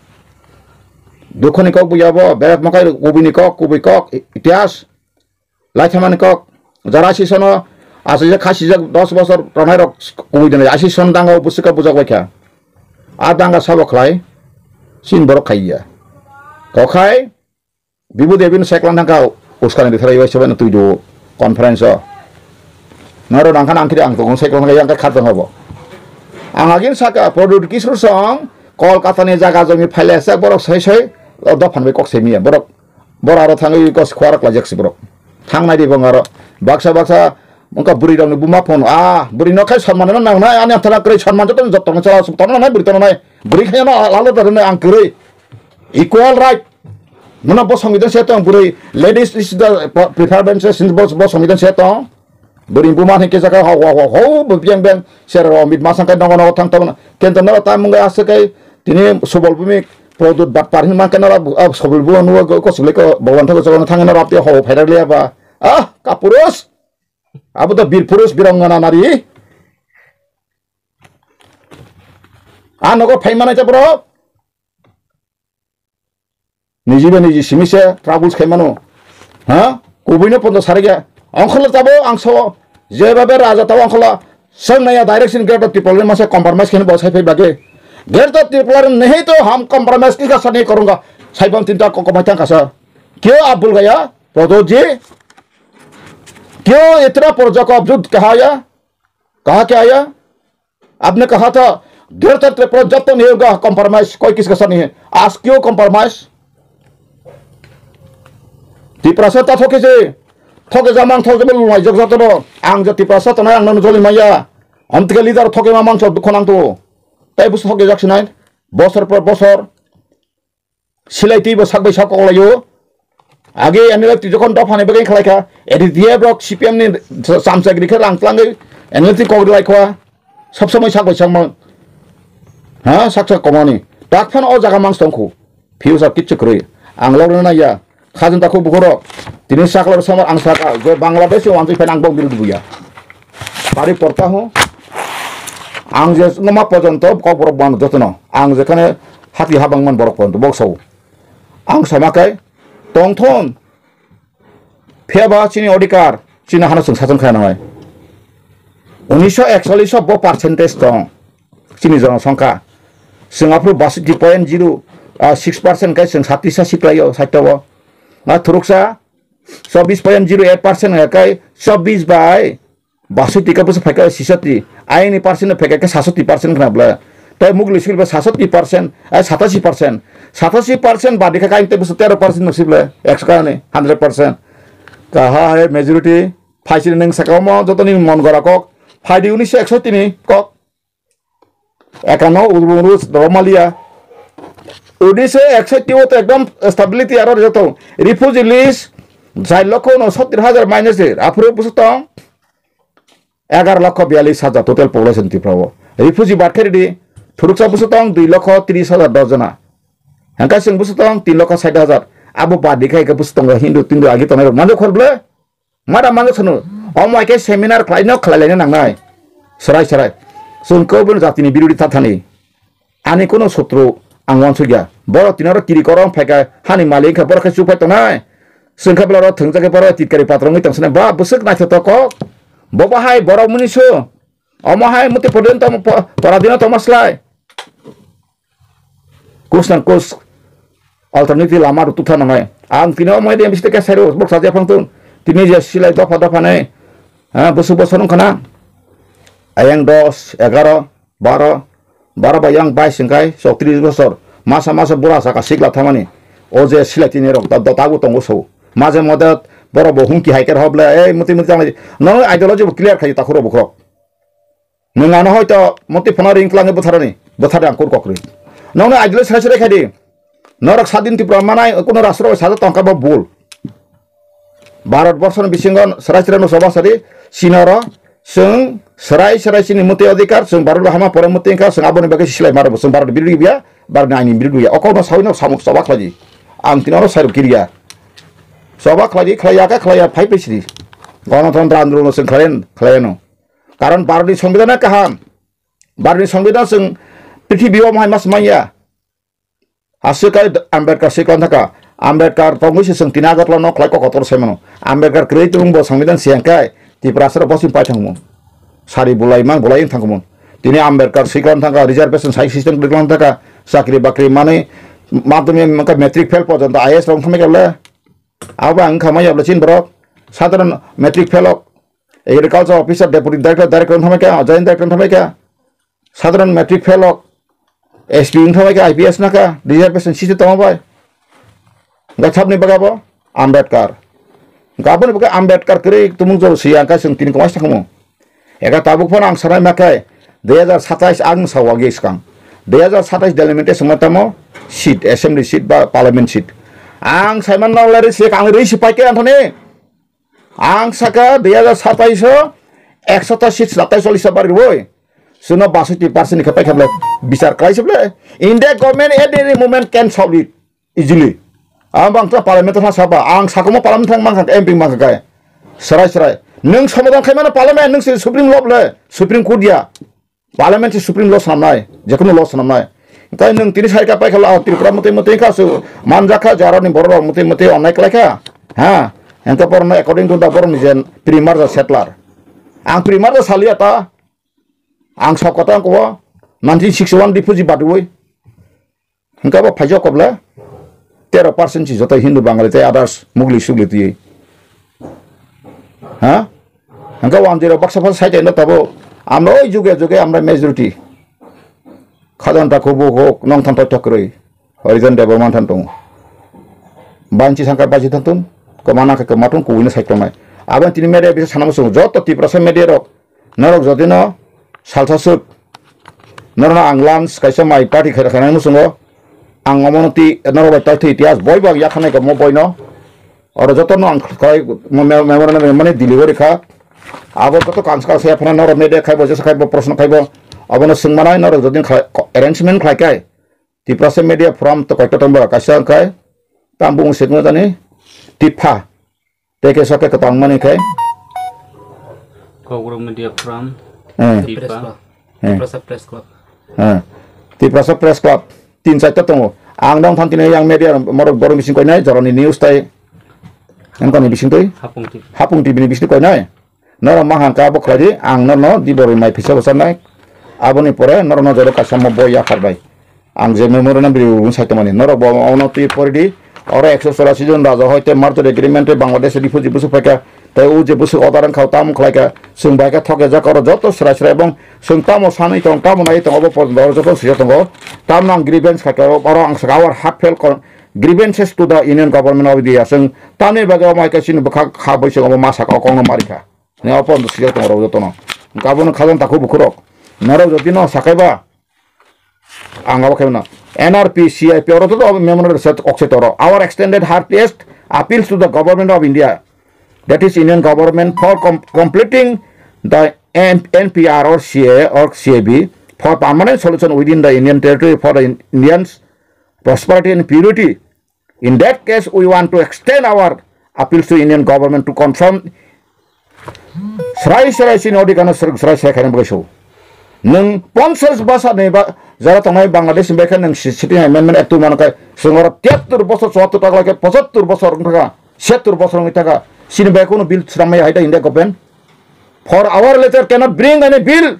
Dukhoni kok buya bo, berek mokai kubui ni kok, kubui kok, i-, itihas. Laithamani kok, jara si sono, asijak khasijak dos bosor ronai rok kubui dini, asi son dango busika bujak bai kha. A danga sabo khlai, sin borok khaiya. Kokhai, Bibu Devi no cyclone thangkha uskani bithara ibai sobai no twi do conference o. Noro nangkha nang kiri ang tongo cyclone thangkha yang kha kharjang hobo. Ang agin saka Pradyot Kishore song Kolkata ni jaga jomi phaile sak borok soi soi o dophan bai kok semiya borok bor aro thangwi kos khwar klajak si borok thangnai di bong aro baksa baksa wngkha bwrwi rok ni buma phone a bwrwi no khai sonman no nangnai ani athara kwrwi sonman joto joto no chala suk tono nangnai bwrwi tono nai bwrwi khai no lalo da rwnai ang kwrwi. Equal right. Mano bo songbidhan se tong bwrwi ladies is the preference sin bo bo songbidhan se tong. Bwrwi buma hin kisa ka ho ho ho ho bo biang biang sera ro mit masang kai nogo nogo thang tong. Kento no ta mung ga ase kai tini subol bumi produt bat par hin man kai nara subol buma nuwa ko subole ko bhagwan thok ko thang nara te ho phai rak liya ba. Ah, kapurus. Abo to bir purus birang ngana nari. Ah, nogo phai manai ta bro. Niji bai niji simi se troubles khai mano. Ha? Kubui no pondo sari khe. Ongkhorlo tabo ang so. Jebabe raja tabo ongkhorlo. Seng naya direction Greater Tipraland masa compromise khe bo sai phai bagwi. Greater Tipraland nahi to ham compromise ki ka sani karunga. Sai bang tinta ko komai tang kasa. Kyo abul gaya? Prodot ji? Kyo itra project ko abjud kaha ya? Kaha kya ya? आपने कहा था, गैरतंत्र पर जब तो नहीं होगा कॉम्प्रोमाइज, कोई किसके साथ नहीं है। आज क्यों compromise? Tiprasa ta thoke se, thoke jamang thoke jamang lungai jok joto no. Ang je Tiprasa tonai ang nang joli maya. Amtike leader thoke mamang chok dukho nang to. Tai bus thoke jak sinai. Bosor por bosor. Silai twi bo sak bai sak kok laio. Age N L F T jokhon dopha ni bagwi khlai kha, A D T F rok C P M ni samsagri khe rang tlangwi N L F T kok rwlai kha. Sob somoi sak bai sak mang. Ha, sak sak komani. Tak phan o jaga mang tong khu. Future kichu kwrwi. Ang log rwna ya. Khajin ta khu bukhoro. Tini saklar samar ang saka. Je Bangladesh o wanjui phan ang bok bil duya. Pari porta ho. Ang je noma porjonto kok borok bang jotono. Ang jekhane hati habang man borok porjonto bok sao. Ang sama kai tongthon. Phiya ba chini odhikar, chini hano chwng sachwng khaina nangnai. Unisho ekchollish o bo percentage tong. Chini jonosongkha. Chwng aphuru basti point zero, ah, six percent kai chwng sati sa siklaio saitao. Na thuruksa Chobbish point zero eight percent hwnkha khe chobbish bai basoti khe bwswk phaikha sisoti. Ayangni percent no phaikha khe sasoti percent khna bwle. Tai mugli sil ba sasoti percent, ai satasi percent. Satasi percent badi kha kain te bwswk tero percent no sibwle. Ekso kani hundred percent. Kaha hai majority phaisini nwng saka omo jotoni mon gora kok. Phaidi unisho ekso tini kok. Ekano uru uru romaliya. Unisho ekso tio to ekdom stability aro joto. Refugee list char lokho unosotti hajar minus de. Aphuru bwswk tong egaroh lokho biyallis hajar total population Tripura o. Refugee bad khe ridi, thuruksa bwswk tong dui lokho tris hajar dos jona. Hengkha chwng bwswk tong tin lokho sait hajar. Abo badi khai khe bwswk tongo Hindu tindu agi tongnai rok manjak khor bwle. Mada manjak sanu. Omo hai khe seminar khlaino khlailaina nangnai. Serai serai. Chwng khe obo jatini birodhi ta thani. Ani kono sotro ang wansukya. Borok tini oro kiri korong phaikha hani malik wngkha borok khe chuphai tongnai. Chwng khe belai oro thwngjak khe borok titkari patro wngwi tongsanai. Ba bwswk naithotok kok. Bo bahai borok muni su. Omo hai muti pordin tongma po-, pora dino tongma slai. Kus nang kus alternative lama rok tukha nangnai. Ang tini omo hai de M C T khe sairo bok sajak phang tun. Tini je silai dopha dopha nai. Ha, bwswk bosor wngkha na. Ayang dos, egaroh, baro, baro bai yang bais hwnkhe chowtris bosor. Masa masa bura saka sikla thamani. O je silai tini rok da, da, dabu tongo so. Maje modet borok bo humki hai khe hoble, ei muti muti tanglai. No ideology bo clear khai takhuro bukhro. Nwng ano hoito muti phano ring twlangwi bwtharani, bwtharni ang kur kokrwi. Nokni ideology serai serai khai di. Norok sadin Tripura manai kuno rastro bai sajak tongkha bo bul. Bharat borsoni bisingo serai serai no soba sari, China ro chwng serai serai chini muti adhikar, chwng Bharat bai hama pore muti wngkha, chwng aboni bagwi silai maro bo, chwng Bharat birodhi ya, Bharat ni aini birodhi ya. Okokno sawi no samung soba khlai di. Ang tini oro sairok kiriya. Soba khlai di, khlai ya khe khlai ya, phai phi sidi. Gonotontro andolon no chwng khlai, khlai no. Karon Bharat ni songbidan kaham. Bharat ni songbidan chwng prithibi o mohai mas manya. Aswk kai Ambedkar sikla thaka. Ambedkar tongwi se chwng tini Agartala no khlai kok kotor sai mano. Ambedkar kwrwi tong bo songbidan siyang kai Tiprasa rok bosing pai thangmo. Sari bulai mang bulai thangmo. Tini Ambedkar sikla thaka reservation sai system kwrwi thaka chakri bakri mani madhyamik wngkha matric fail porjonto I A S rok thangmai kable. Abo ang khamai yabla chin borok. Sadharan matric fail ok. Agriculture officer, deputy director, director thangmai kha, joint director thangmai kha. Sadharan matric fail ok, S P wng thangmai kha, I P S na kha, reservation sisi tongma bai. Hwnkhe sabni bagabo Ambedkar. Hwnkhe aboni bagwi Ambedkar kwrwi tumung joro siya hwnkhe chwng tini kwmai sakhumu. Eka tabuk phano ang sanai ma khe, dui hajar satais ang sa wagi swkang. Dui hajar satais delimitation ma tamo seat, assembly seat ba parliament seat. Ang saiman nang lari se kang rwi si pai khe anthani. Ang saka dui hajar satais o ekshota seat satais o lisa bari rwi. Suno basoi ti percent ni khe paikha bwle bichar khlai se bwle. India government at any moment can solve it easily. Ang bang ta parliament ha saba, ang sakomo parliament thang mangkha, M P mangkha kai. Serai serai. Nwng somadan khai mano parliament, nwng se Supreme Law bwle, Supreme Court ya. Parliament se Supreme Law sanamnai, jekono law sanamnai. Tei nwng tini sai ka paikha la Tripura mutwi mutwi kha su manjakha jaroni borok rok mutwi mutwi onnai khlaikha. Ha, hwnkhe borokno according to the borokni je primarja settler. Ang primarja saliya ta. Ang sab kota ang kubo nineteen sixty-one refugee badwi. Hwnkhe bo phaijak kobla tero percent si joto Hindu Bangali tei others mugli sugli twi. Ha? Hwnkhe one zero baksa phal sai tei no tabo amra oi juge juge amra majority. Khadon ta kubu hok nong than toitok kwrwi. Horizon Debbarma than tongo. Banchi sangkar baji than tun. Kwmana khe kwma tong kubui no sai tongnai. Abo tini media bisa sana muchung joto Tiprasa media rok. Norok jodi no salsa swk, norokno ang lunch kaisa mai party khaina khainani muchungo, ang omono twi norok bai twi twi tiyas boi bo ang yakhanai kamo boino. Oro jotono ang khlai mo-, me-, memorandum mane delivery kha. Abo joto kangsa kangsa yaphana norok media khaibo, jesa khaibo, proshno khaibo, abono swngmanai norok jodi khlai, arrangement khlai khe, Tiprasa Media Forum to koito tongba kaisa wngkhai, tamo bumung se tongma jani, Tipha. Tei kaisa khe kwbang manwi khai. Kokborok Media Forum, Eh. Tipa. Press Club. Eh. Tiprasa Press Club. Eh. Tiprasa Press Club. Tin chaita tongo. Ang dong thang tini yang media morok borok bising koinai, jorani news tai. Ang koni bising twi? Hapung T V. Hapung T V ni bising koinai. Norok ma hangka bo khlai di, ang norno di borok mai phisa bo sanai. Aboni pore norokno jorok kaisa mo bo yaphar bai. Ang je memorandum rwi rwi sai tongmani. Norok bo ono twi pori di. Oro ekso chorasi jon raja hoi tei merger agreement tei Bangladesh refugee bwswk phaikha, tei o je bwswk order wngkha tamo khlaikha, chwng bai khe thok ya jak oro joto chwrai chwrai, ebong chwng tamo sanwi tong, tamo nai tong, obo porjonto oro joto swijak tongo. Tamno ang grievance khaikha, oro ang sakha our heartfelt con-, grievances to the Union Government of India. Chwng tamni bagwi omo hai khe chini bwkha kha bai chwng obo ma sakha, o kokno ma rikha. Hwnwi obo porjonto swijak tongo oro jotono. Hwnkhe abono khajang takhuk bukhurok. Norok jodi no sakhaiba, ang abo khe no N R P, C I P oro to memorandum se kok se toro. Our extended heartiest appeals to the Government of India, that is Indian government, for com-, completing the N-, N P R or C A A or C A B for permanent solution within the Indian territory for the In-, Indians' prosperity and purity. In that case, we want to extend our appeals to Indian government to confirm. Srai srai chini odhikar no srai srai khaina bagwi so. Nwng ponchash bosor ni ba jara tongnai Bangladesh ni bai khe nwng si-, Sitting Amendment Act two mano khe chwng oro tiyattor bosor, chuattor ta khlai khe pochattor bosor wng thaka, siyattor bosor wngwi thaka. Chini bai kunu bill swnam maya hai da India government. For our leader cannot bring any bill.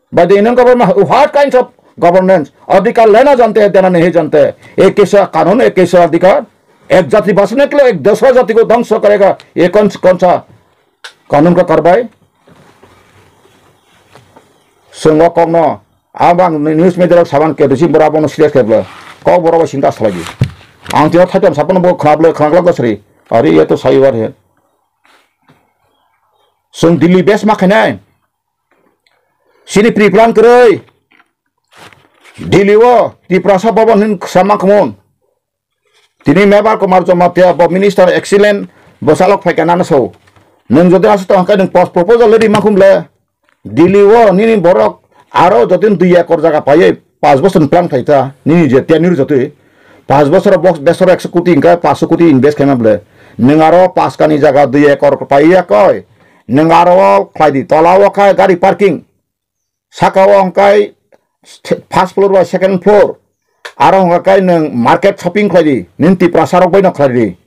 By the Indian government, what kinds of governance? अधिकार लेना जानते हैं, देना नहीं जानते। एक कैसा कानून, एक कैसा अधिकार? एक जाति बसने के लिए एक दूसरा जाति को ध्वंस करेगा, ये कौन, कौन सा कानून का कार्रवाई? Swngo kokno, abang news media rok saban ke dusi bora bono serious keblo. Kok bora bo sinta salagi. Ang tino thaitam sapan bo khnablo, khnaglak basri. Ari ye to saiwar he. Sung Delhi base ma khainai. Sini pre-plan kwrwi. Delhi o Tiprasa Bhaban hin sama khamun. Tini Mebar Kumar Jamatia bo minister excellent bo salok phaikha nana so. Nwng jodi aswk tong khe nwng pos proposal rwdi makhum le. Delhi o nini borok aro jodi dui ekor jaga paiwi panch bosor ni plan khaita nini je tenure jotwi. Panch bosor box besor ekso koti hwnkhe panchso koti invest khaima bwle. Nwng aro paskani jaga dui ekor paiya koi. Nwng aro khlaidi tola o khe gari parking. Saka o hwnkhe first floor bai second floor. Aro hwnkhe nwng market shopping khlai di, nini Tiprasa rok bai no khlai di.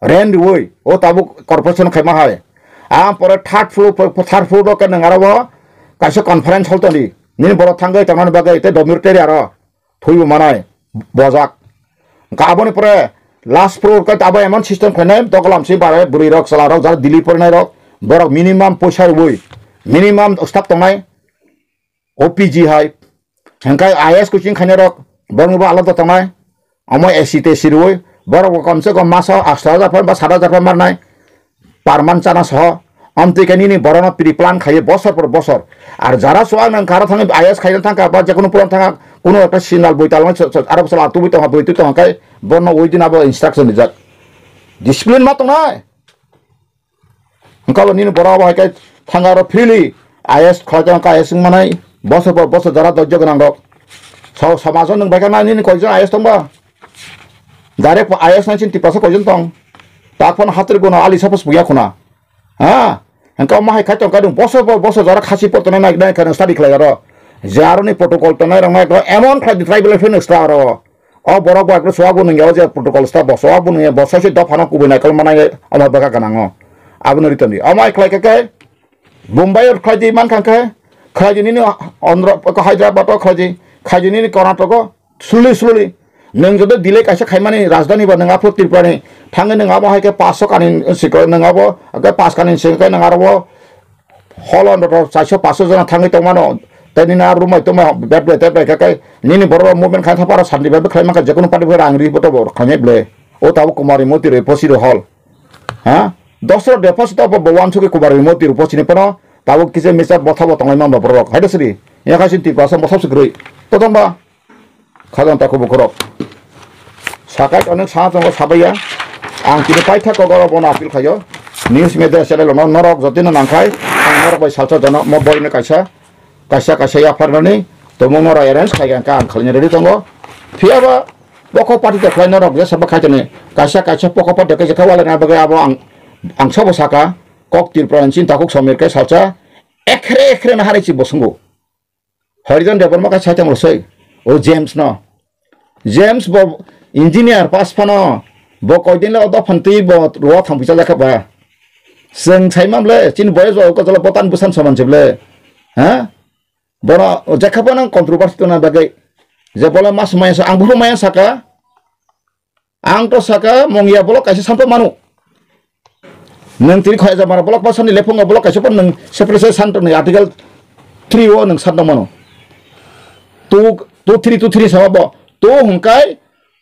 Rent riwi, o tabuk corporation khaima hai. Ang pore third floor, third floor o khe nwng aro o kaisa conference hall tong di. Nini borok thangwi tongmani bagwi tei dormitory aro. Thwibo manai bojak. Hwnkhe aboni pore last floor khe abo emon system khlainai, dokolam se bare bwrwi rok, chwla rok, jara Delhi porinai rok, borok minimum poisa rwwi, minimum staff tongnai, O P G hai, hwnkhe I A S coaching khainai rok, borokni bo alada tongnai, omo A C te sirwi, borok bo komse kom maso asto hajar phan ba sat hajar phan marnai. Parman chana soho. Amtwi khe nini borokno pre-plan khaiwi bosor por bosor. Ar jara chuak nang karo thangwi I A S khaina thangkha ba jekono puron thangkha, kuno ekta signal boi talma aro bwsala tubui tongkha, boi twi tongkha khe bono within abo instruction rijak. Discipline ma tongnai. Hwnkhe bo nini borok abo hai khe thangkha aro freely I A S khlai tongkha, I A S wng manai bosor por bosor jara dojjo gwnang rok. Sao samajo nwng bai khe nai nini koijon I A S tongba? Direct I A S nai chini Tiprasa koijon tong? Tak phano hatri gono ali sapos puya khuna. Ha? Hwnkhe omo hai khai tong kha nwng bosor bosor jora khasi por tongnai nai nai khe nwng study khlai aro. Je aroni protocol tongnai rok nai khe emon khlai di tribal affair nwng stra aro. O borok bai khe soago nwng ya o je protocol sta bo soago nwng ya bo sai se dophano kubui nai kol manai omo bwkha gwnango. Abono ri toni. Omo hai khlai khe khe Bombay o khlai di man kha khe khlai di nini Andhra Hyderabad o khlai di khlai di nini Karnataka o. Slowly, slowly. Nwng jodi delay kaisa khaimani rajdhani ba nwng aphuru Tripura ni thangwi nwng abo hai khe paanch so kani sikhe nwng abo, hwnkhe paanch kani sikhe nwng aro bo holo noto char so paanch so jona thangwi tongmano. Tei nini aro rumai tongmai bed bai, bed bai khe, khe nini borok rok movement khai thapa aro santi bai bwkhlai mankha, jekono party bai rang ri bo tobo khainai ble. O tabuk Kumar Rimoti rwi posi rw hol. Ha? Dosra deposit abo bo wansugwi Kumar Rimoti rw posi ni phano tabuk kisa misa botha bo tonglai manba borok rok. Hai da sri. Ya khai sin Tiprasa botha se kwrwi. Totong ba? Khajang takhuk bukhurok. Sakai onek sana tongo sabaiya. Ang tini paitha kok oro bono appeal khaio. News media channel no norok jotino nangkhai. Ang norok bai salsa jano mo boino kaisa. Kaisa kaisa yapharnani tomo mora arrange khai ang kha ang khlaina ready tongo. Phiyaba bokho party to khlai norok jesa ba khaitani. Kaisa kaisa bokho party kaisa kha wala na bagwi abo ang ang sabo saka. Kok Tripura ni chinta kok somir kai salsa. Ekhre ekhre na hari chi bosungo. Harijan Debbarma khe saitam rwsai, o James no. James bo engineer pass phano, bo koidin le o dophani twi bo rwa thang pisa jakha ba. Chwng sai mam le, chini boyes bo kotolo botan bwsan soman se ble. Ha? Bono jakha phano controversy tongna bagwi. Je bole mas maya sa, ang buphuru maya saka. Ang to saka mongya bolok kaisa santo manu. Nwng tini khaya jamara bolok pasani lephungo bolok kaisa pon nwng separate santo ni article three o nwng santo mano. Two, two three, two three sama bo. Two hwngkai,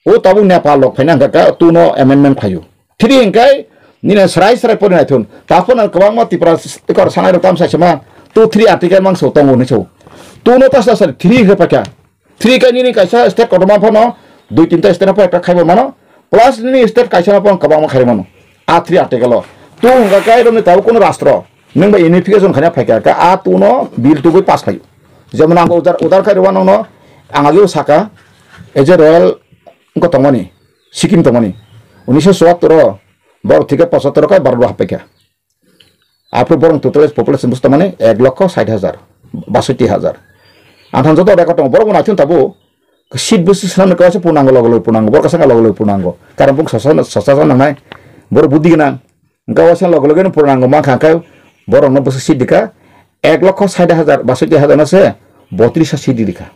o tabuk Nepal rok phaina hwnkha ka, two no amendment khaio. Three hwngkai, nini srai srai pori naithun. Taphano kwbangma Tripura s-, ekor sanai rok tamsa sima, two three article mangso tongo hinwi sao. Two no tasa sari three hwnkhe pakya. Three kai nini kaisa state kotorma phano, dui tinta state no pha ekta khaibo mano, plus nini state kaisa no phano kwbangma khai mano. A three article o. Two hwnkha kai romni tabuk kuno rastro. Nwng bai unification khana phaikha, ka a two no bill tugui pass khaio. Jemon ang udar, udar khai rwano no, ang ageo saka, as a royal wngkha tongmani, Sikkim tongmani. Unisho chuattor o, borok thike pochattor o kai borok bo happaikha. Aphuru borok total population busto mani ek lokho sait hajar, basoti hajar. Ang thang joto record tongo, borok bo naithun tabo, seat busi swnamni kwbangsa punango logo logo punango, borok kasanga logo logo punango. Karon bung sosa, sosa nangnai, borok budi gwnang. Hwnkhe waisa logo logo no punango mankha, hwnkhe borok no busi seat dika, ek lokho sait hajar, basoti hajar no se, botris seat dika.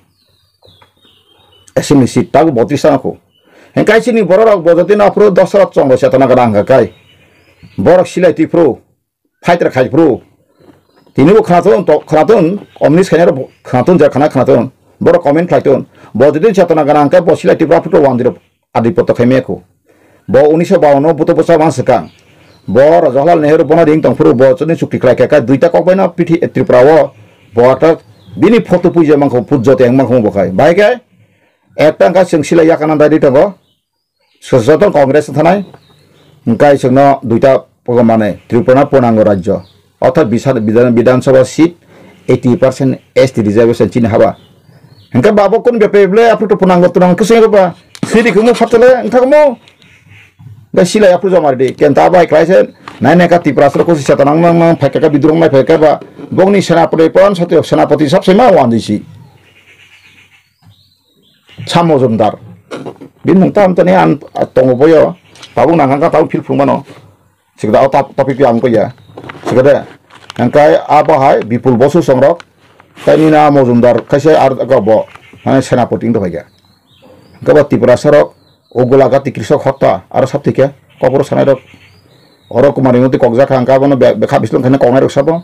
Assembly seat, tabo botris ano kho. Hwnkhe chini borok rok bo jotino aphuru dos rok chongo chetona gana hwnkha kai. Borok silai twi phuru. Fighter khai phuru. Tini bo khwnathun, to-, khwnathun, omni sainai rok khwnathun, jar khana khwnathun. Borok comment khlai thun. Bo jodi chetona gana hwnkhe bo silai Tripura photo one zero adi poto khai mekho. Bo unisho bawan o buto bwsa wan swkang. Bo Jawaharlal Nehru bono ring tong phuru bo chini chukti khlai kha, kha duita kok bai no pithi Tripura o. Bo ta bini photo puija mankho, pujjo te mankho bo khai. Bai khe ekta wngkha chwng silai yakana dai ri tongo. Joto Congress thanai, hwnkhe chwngno duita program mane, Tripura punango rajyo, orthat bisa-, bidhan, Bidhan Sabha seat eighty percent S T reservation chini haba. Hwnkhe babo kun bepe ble aphuru to punango tunang khe sengro ba, siri kumu phatele wngthakmo. Hwnkhe silai aphuru joma ridi, kenta bai khlaise, nai nai ka Tripura soro kusi chata nang nang nang phaikha ka bidrong nai phaikha ba, bongni senapati pon satyo senapati sabse ma wandisi. Sa Mojumdar. Bini mung tam tani ang tongo boyo. Tabuk nang kha tabuk phil phung mano. Sikda o tap-, topic ang koya. Sikade. Angkai abo hai Bipul Bosu songrok. Tai nina Mojumdar kaisa ar ka bo. Mane senapati wng tongkha. Angka ba Tripura sarok. O Golagati Krishok Hotta. Aro sabti khe. Kokoro sanai rok. Oro Kumar Inoti kokjak kha angka bono be-, bekha bislong khaina koknai rok sabo.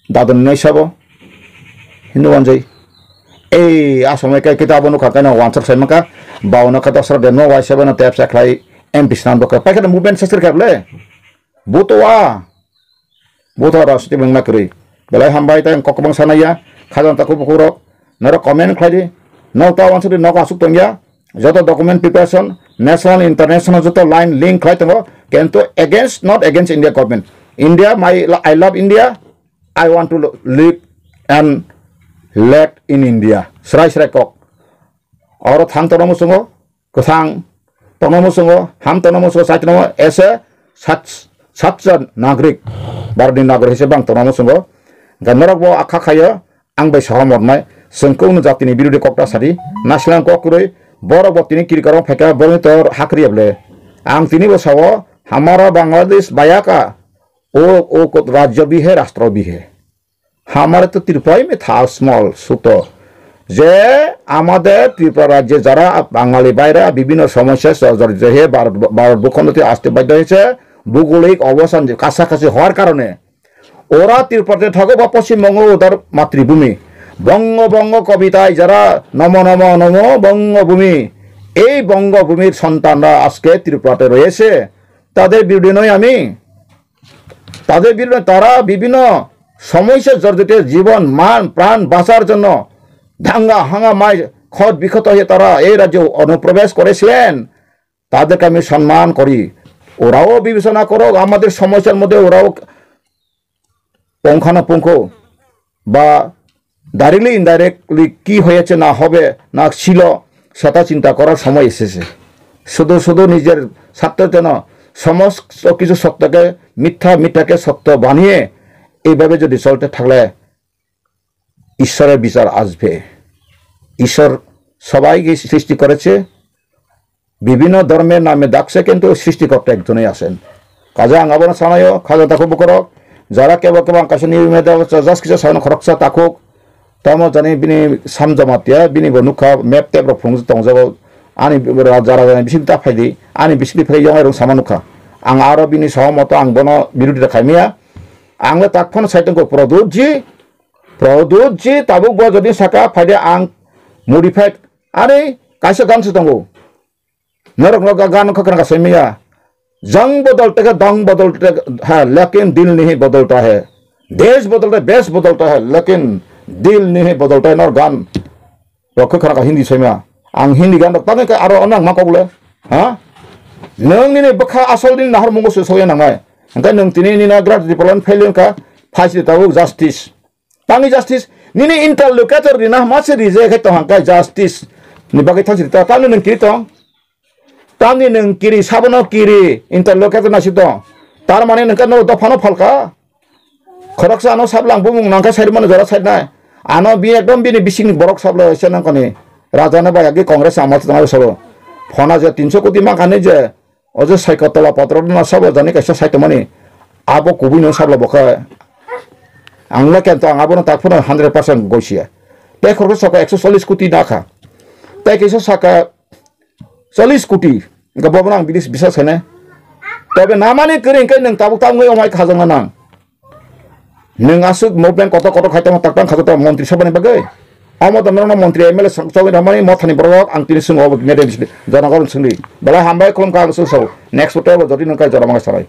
Dadon nai sabo. Hindu wanjai. Ei, a somoi kai kita abo nukha kaino wansuk sai maka. Baono kha dosra demo wai sabo no tep sa khlai M P swnam dokha. Paikha movement sesir kha ble. Buto wa. Buto rok siti mungna kwrwi. Belai hambai tei kok kwbang sanaya. Khajang takhuk bukhuk rok. Norok comment khlai di. Nok ta wansuk di nok asuk tongya. Joto document preparation, national, international joto line link khlai tongo. Kintu against, not against India government. India, my, I love India. I want to live and let in India. Srai srai kok. Oro thang tongna muchungo, kwthang tongna muchungo, ham tongna muchungo, chai tongna as a sach-, sacha nagrik, Bharatni nagrik hisabe ang tongna muchungo. Hwnkhe norok bo akha khaio, ang bai sohomot nai, chwng kunu jatini birodhi kok ta sadi, naislang kok kwrwi, borok bo tini kirikorok phaikha, borokni tor hakri able. Ang tini bo sao, hamara Bangladesh bayaka, O, o kok rajya bhi hai, rashtra bhi hai. Hamare to Tripura mein tha small, suto. যে আমাদের ত্রিপুরা রাজ্যে যারা বাঙালি ভাইরা বিভিন্ন সমস্যায় জর্জরিত হয়ে ভারত, ভারত ভূখণ্ড থেকে আসতে বাধ্য হয়েছে, ভৌগোলিক অবস্থান যে কাছাকাছি হওয়ার কারণে ওরা ত্রিপুরাতে থাকো বা পশ্চিমবঙ্গ ওদের মাতৃভূমি। বঙ্গ বঙ্গ কবিতায় যারা নম নম নম বঙ্গভূমি, এই বঙ্গভূমির সন্তানরা আজকে ত্রিপুরাতে রয়েছে, তাদের বিরুদ্ধে নয় আমি, তাদের বিরুদ্ধে তারা বিভিন্ন সমস্যা জর্জরিত জীবন, মান, প্রাণ বাঁচার জন্য দাঙ্গা হাঙ্গামায় ক্ষত বিক্ষত হয়ে তারা এই রাজ্যে অনুপ্রবেশ করেছিলেন। তাদেরকে আমি সম্মান করি। ওরাও বিবেচনা করো, আমাদের সমস্যার মধ্যে ওরাও পুঙ্খানুপুঙ্খ বা directly indirectly কি হয়েছে না হবে না ছিল, সেটা চিন্তা করার সময় এসেছে। শুধু শুধু নিজের স্বার্থের জন্য সমস্ত কিছু সত্যকে মিথ্যা, মিথ্যাকে সত্য বানিয়ে এইভাবে যদি চলতে থাকলে ঈশ্বরের বিচার আসবে। ঈশ্বর সবাইকে সৃষ্টি করেছে, বিভিন্ন ধর্মের নামে ডাকছে, কিন্তু সৃষ্টিকর্তা একজনই আছেন। কাজে আঙ্গাবন সানায়ও খাজা তাকু বুকরক, যারা কেবল কেবল আকাশে নিয়মিত যাস কিছু সানো খরকসা তাকুক, tamo jani bini samjamatia, bini bo nukha map tep rok phunuk tongjago, Ani raja raja ni bising ta phaidi, ani bising phai yong rong sama nukha. Ang aro bini soho moto ang bono birodita khaimaya. Ang le tak phano sai tongko Pradyot ji, Pradyot ji tabuk bo jodi saka phaidi ang modified ani kaisa gan se tongo. Norok no ga-, gan kha khana sai maya. Jang bodol te khe dang bodol te ha, lekin dil nahi bodolta hai. Desh bodolta hai, besh bodolta hai, lekin dil nahi bodolta hai, nor gan. Rok khe khana kha Hindi sai ma. Ang Hindi gan rok tangwi kha aro onang ma kok le. Ha? Nwng nini bwkha asol nini nahar mungo se soya nangnai. Hwnkhe nwng tini nini na grat Tripura ni fail wngkha, phaisi tabuk justice. Tangwi justice, nini interlocutor rina ma se reject khai tong hwnkhe justice ni bagwi thang siri ta, tamni nwng kiri tong? Tamni nwng kiri, sabono kiri, interlocutor nasi tong? Tar mane nwng khe no dophano phalka? Khoroksa ano sablang bumung nangkhe side mano jora side nai. Ano bi ekdom bini bisingni borok sabla se nangkoni. Raja no bai agi Congress amal tong sabo. Phona je tinso koti mangkani je, o je saiko tola potro no sabo jani kaisa sai tongmani. Abo kubui no sabla bokhe. Ang le kento ang abono tak phano hundred percent goisia. Tei khoroksa saka ekso chollish koti nakha. Tei kaisa saka chollish koti. Hingke bobo ang bini bisas khainai. Tobe namani kwrwi hingke nwng tabuk tabuk wngwi omai khajangna nang. Nwng aswk movement kotor kotor khai tongma tak tang khajak tong montri sabani bagwi. Omo to norokno montri M L A chongwi rwmani mothani borok ang tini swngo obo khe media bisingtwi jonogon swngdi. Belai hambai khulumkha ang chwng sabo. Next photo bo jodi nwng kai jora mangai sanai.